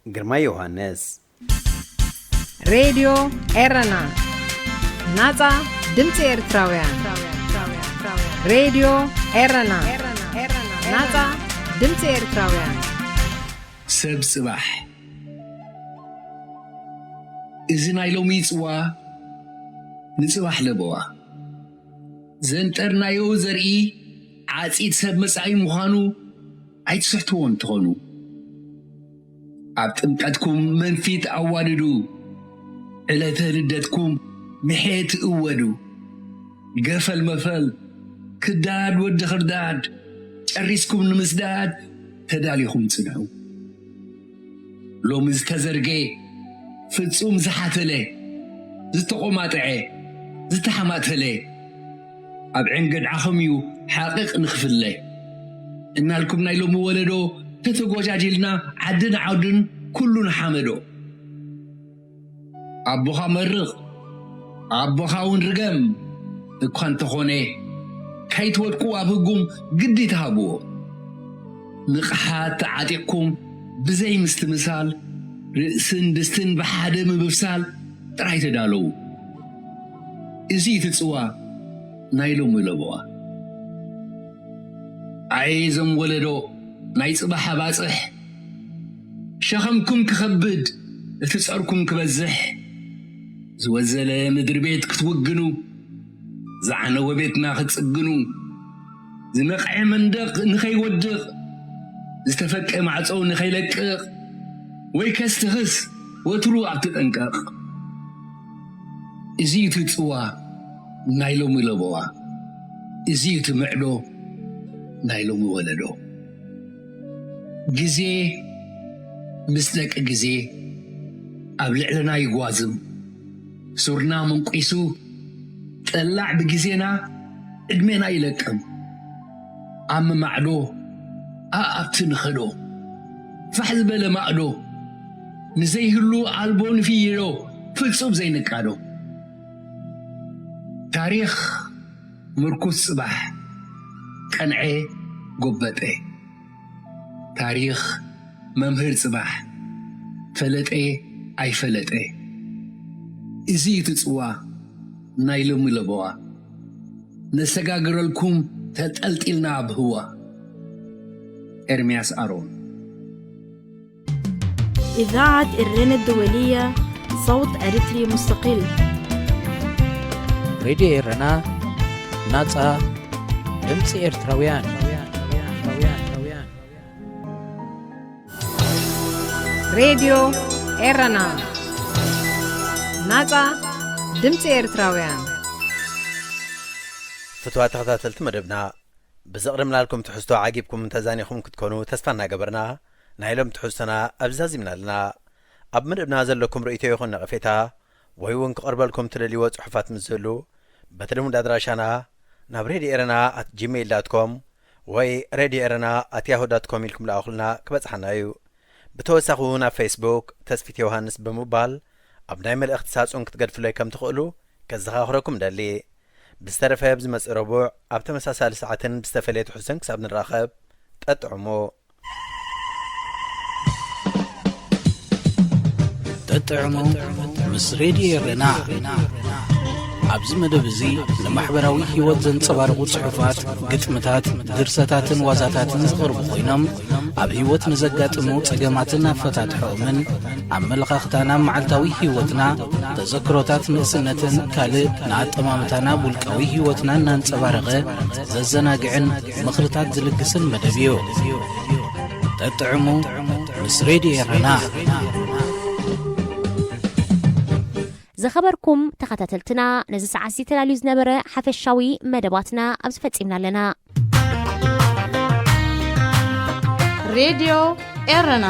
ግርማይ ዮሃንስ። ሬድዮ ኤረና፣ ናጻ ድምጺ ኤርትራውያን። ሬድዮ ኤረና፣ ናጻ ድምጺ ኤርትራውያን። ሰብ ጽባሕ። እዚ ናይ ሎሚ ጽዋ ንጽባሕ ለበዋ። ዘንጠርናዮ ዘርኢ ዓጺድ ሰብ መጻኢ ምዃኑ ኣይትስሕትዎን ትኾኑ። ኣብ ጥምቀትኩም መንፊት ኣዋድዱ፣ ዕለተ ልደትኩም ምሔት እወዱ። ገፈል መፈል፣ ክዳድ ወዲ ኽርዳድ፣ ጨሪስኩም ንምስዳድ ተዳሊኹም ጽንሑ። ሎሚ ዝተዘርገ ፍጹም ዝሓተለ፣ ዝተቖማጥዐ፣ ዝተሓማተለ፣ ኣብ ዕንገድዓኹም እዩ ሓቕቕ ንኽፍለ። እናልኩም ናይ ሎሚ ወለዶ ተተጎጃጂልና ዓድን ዓውድን ኩሉ ንሓመዶ። ኣቦኻ መርቕ ኣቦኻ እውን ርገም እኳ እንተኾነ፣ ከይትወድቁ ኣብ ህጉም ግዲ ተሃብዎ። ንቕሓት ተዓጢቕኩም ብዘይ ምስትምሳል፣ ርእስን ድስትን ብሓደ ምብሳል ጥራይ ተዳለዉ። እዚ እቲ ጽዋ ናይ ሎሚ ለበዋ። ኣየ እዞም ወለዶ ናይ ጽባሕ ኣባጽሕ፣ ሸኸምኩም ክኸብድ እቲ ጸርኩም ክበዝሕ፣ ዝወዘለ ምድሪ ቤት ክትውግኑ፣ ዝዓነወ ቤትና ክትጽግኑ፣ ዝነቕዐ መንደቕ ንኸይወድቕ፣ ዝተፈቀ ማዕጾ ንኸይለቅቕ፣ ወይ ከስትኽስ ወትሩ ኣብ ተጠንቀቕ። እዚ እቲ ጽዋ ናይ ሎሚ ለበዋ፣ እዚ እቲ ምዕዶ ናይ ሎሚ ወለዶ። ግዜ ምስ ደቂ ግዜ ኣብ ልዕለና ይጓዝም፣ ሱርና መንቂሱ ጠላዕ ብግዜና ዕድሜና ይለቅም። ኣብ መማዕዶ ኣኣብቲ ንኸዶ ፋሕ ዝበለ ማእዶ ንዘይህሉ ኣልቦ ንፍይዶ ፍጹም ዘይንቃዶ። ታሪኽ ምርኩስ ጽባሕ ቀንዐ ጎበጠ። ታሪኽ መምህር ጽባሕ ፈለጠ ኣይፈለጠ። እዚ እዩ እቲ ጽዋ ናይ ሎሚ ለበዋ፣ ነሰጋግረልኩም ተጠልጢልና ኣብ ህዋ። ኤርምያስ ኣሮን። إذاعة إرينا الدولية، صوت أريتري مستقل. ሬድዮ ኤረና፣ ናጻ ድምጺ ኤርትራውያን። ሬድዮ ኤረና፣ ናጻ ድምጺ ኤርትራውያን። ፍትዋ ተኸታተልቲ መደብና፣ ብዘቕርብናልኩም ትሕዝቶ ዓጊብኩም ተዛኒኹም ክትኮኑ ተስፋ እናገበርና፣ ናይ ሎም ትሕዝቶና ኣብዚ ዛዚምና ኣለና። ኣብ መደብና ዘለኩም ርእይቶ ይኹን ነቐፌታ፣ ወይ እውን ክቐርበልኩም ትደልይዎ ጽሑፋት ምስ ዝህሉ፣ በቲ ልሙድ ኣድራሻና ናብ ሬድዮ ኤረና ኣት ጂሜይል ዳት ኮም ወይ ሬድዮ ኤረና ኣት ያሁ ዳት ኮም ኢልኩም ለኣኹልና፣ ክበጽሓና እዩ። ብተወሳኺ እውን ኣብ ፌስቡክ ተስፊት ዮሃንስ ብምባል ኣብ ናይ መልእኽቲ ሳጹን ክትገድፍለይ ከም ትኽእሉ ከዘኻኽረኩም ደሊ። ብዝተረፈ ብዝመጽእ ረቡዕ ኣብ ተመሳሳሊ ሰዓትን ብዝተፈለየ ትሕዝቶን ክሳብ ንራኸብ፣ ጠጥዕሙ። ጠጥዕሙ ምስ ሬድዮ ኤረና። ኣብዚ መደብ እዚ ንማሕበራዊ ህይወት ዘንጸባርቑ ጽሑፋት፣ ግጥምታት፣ ድርሰታትን ዋዛታትን ዝቐርቡ ኮይኖም፣ ኣብ ህይወት ንዘጋጥሙ ጸገማትን ኣፈታትሖኦምን፣ ኣመለኻኽታና ኣብ መዓልታዊ ህይወትና፣ ተዘክሮታት ንእስነትን ካልእ ንኣጠማምታና ኣብ ውልቃዊ ህይወትና እናንጸባረቐ ዘዘናግዕን ምኽርታት ዝልግስን መደብ እዩ። ጠጥዕሙ ምስ ሬድዮ ኤረና። ዝኸበርኩም ተኸታተልትና፣ ነዚ ሰዓት እዚ ተዳልዩ ዝነበረ ሓፈሻዊ መደባትና ኣብዚ ፈጺምና ኣለና። ሬድዮ ኤረና።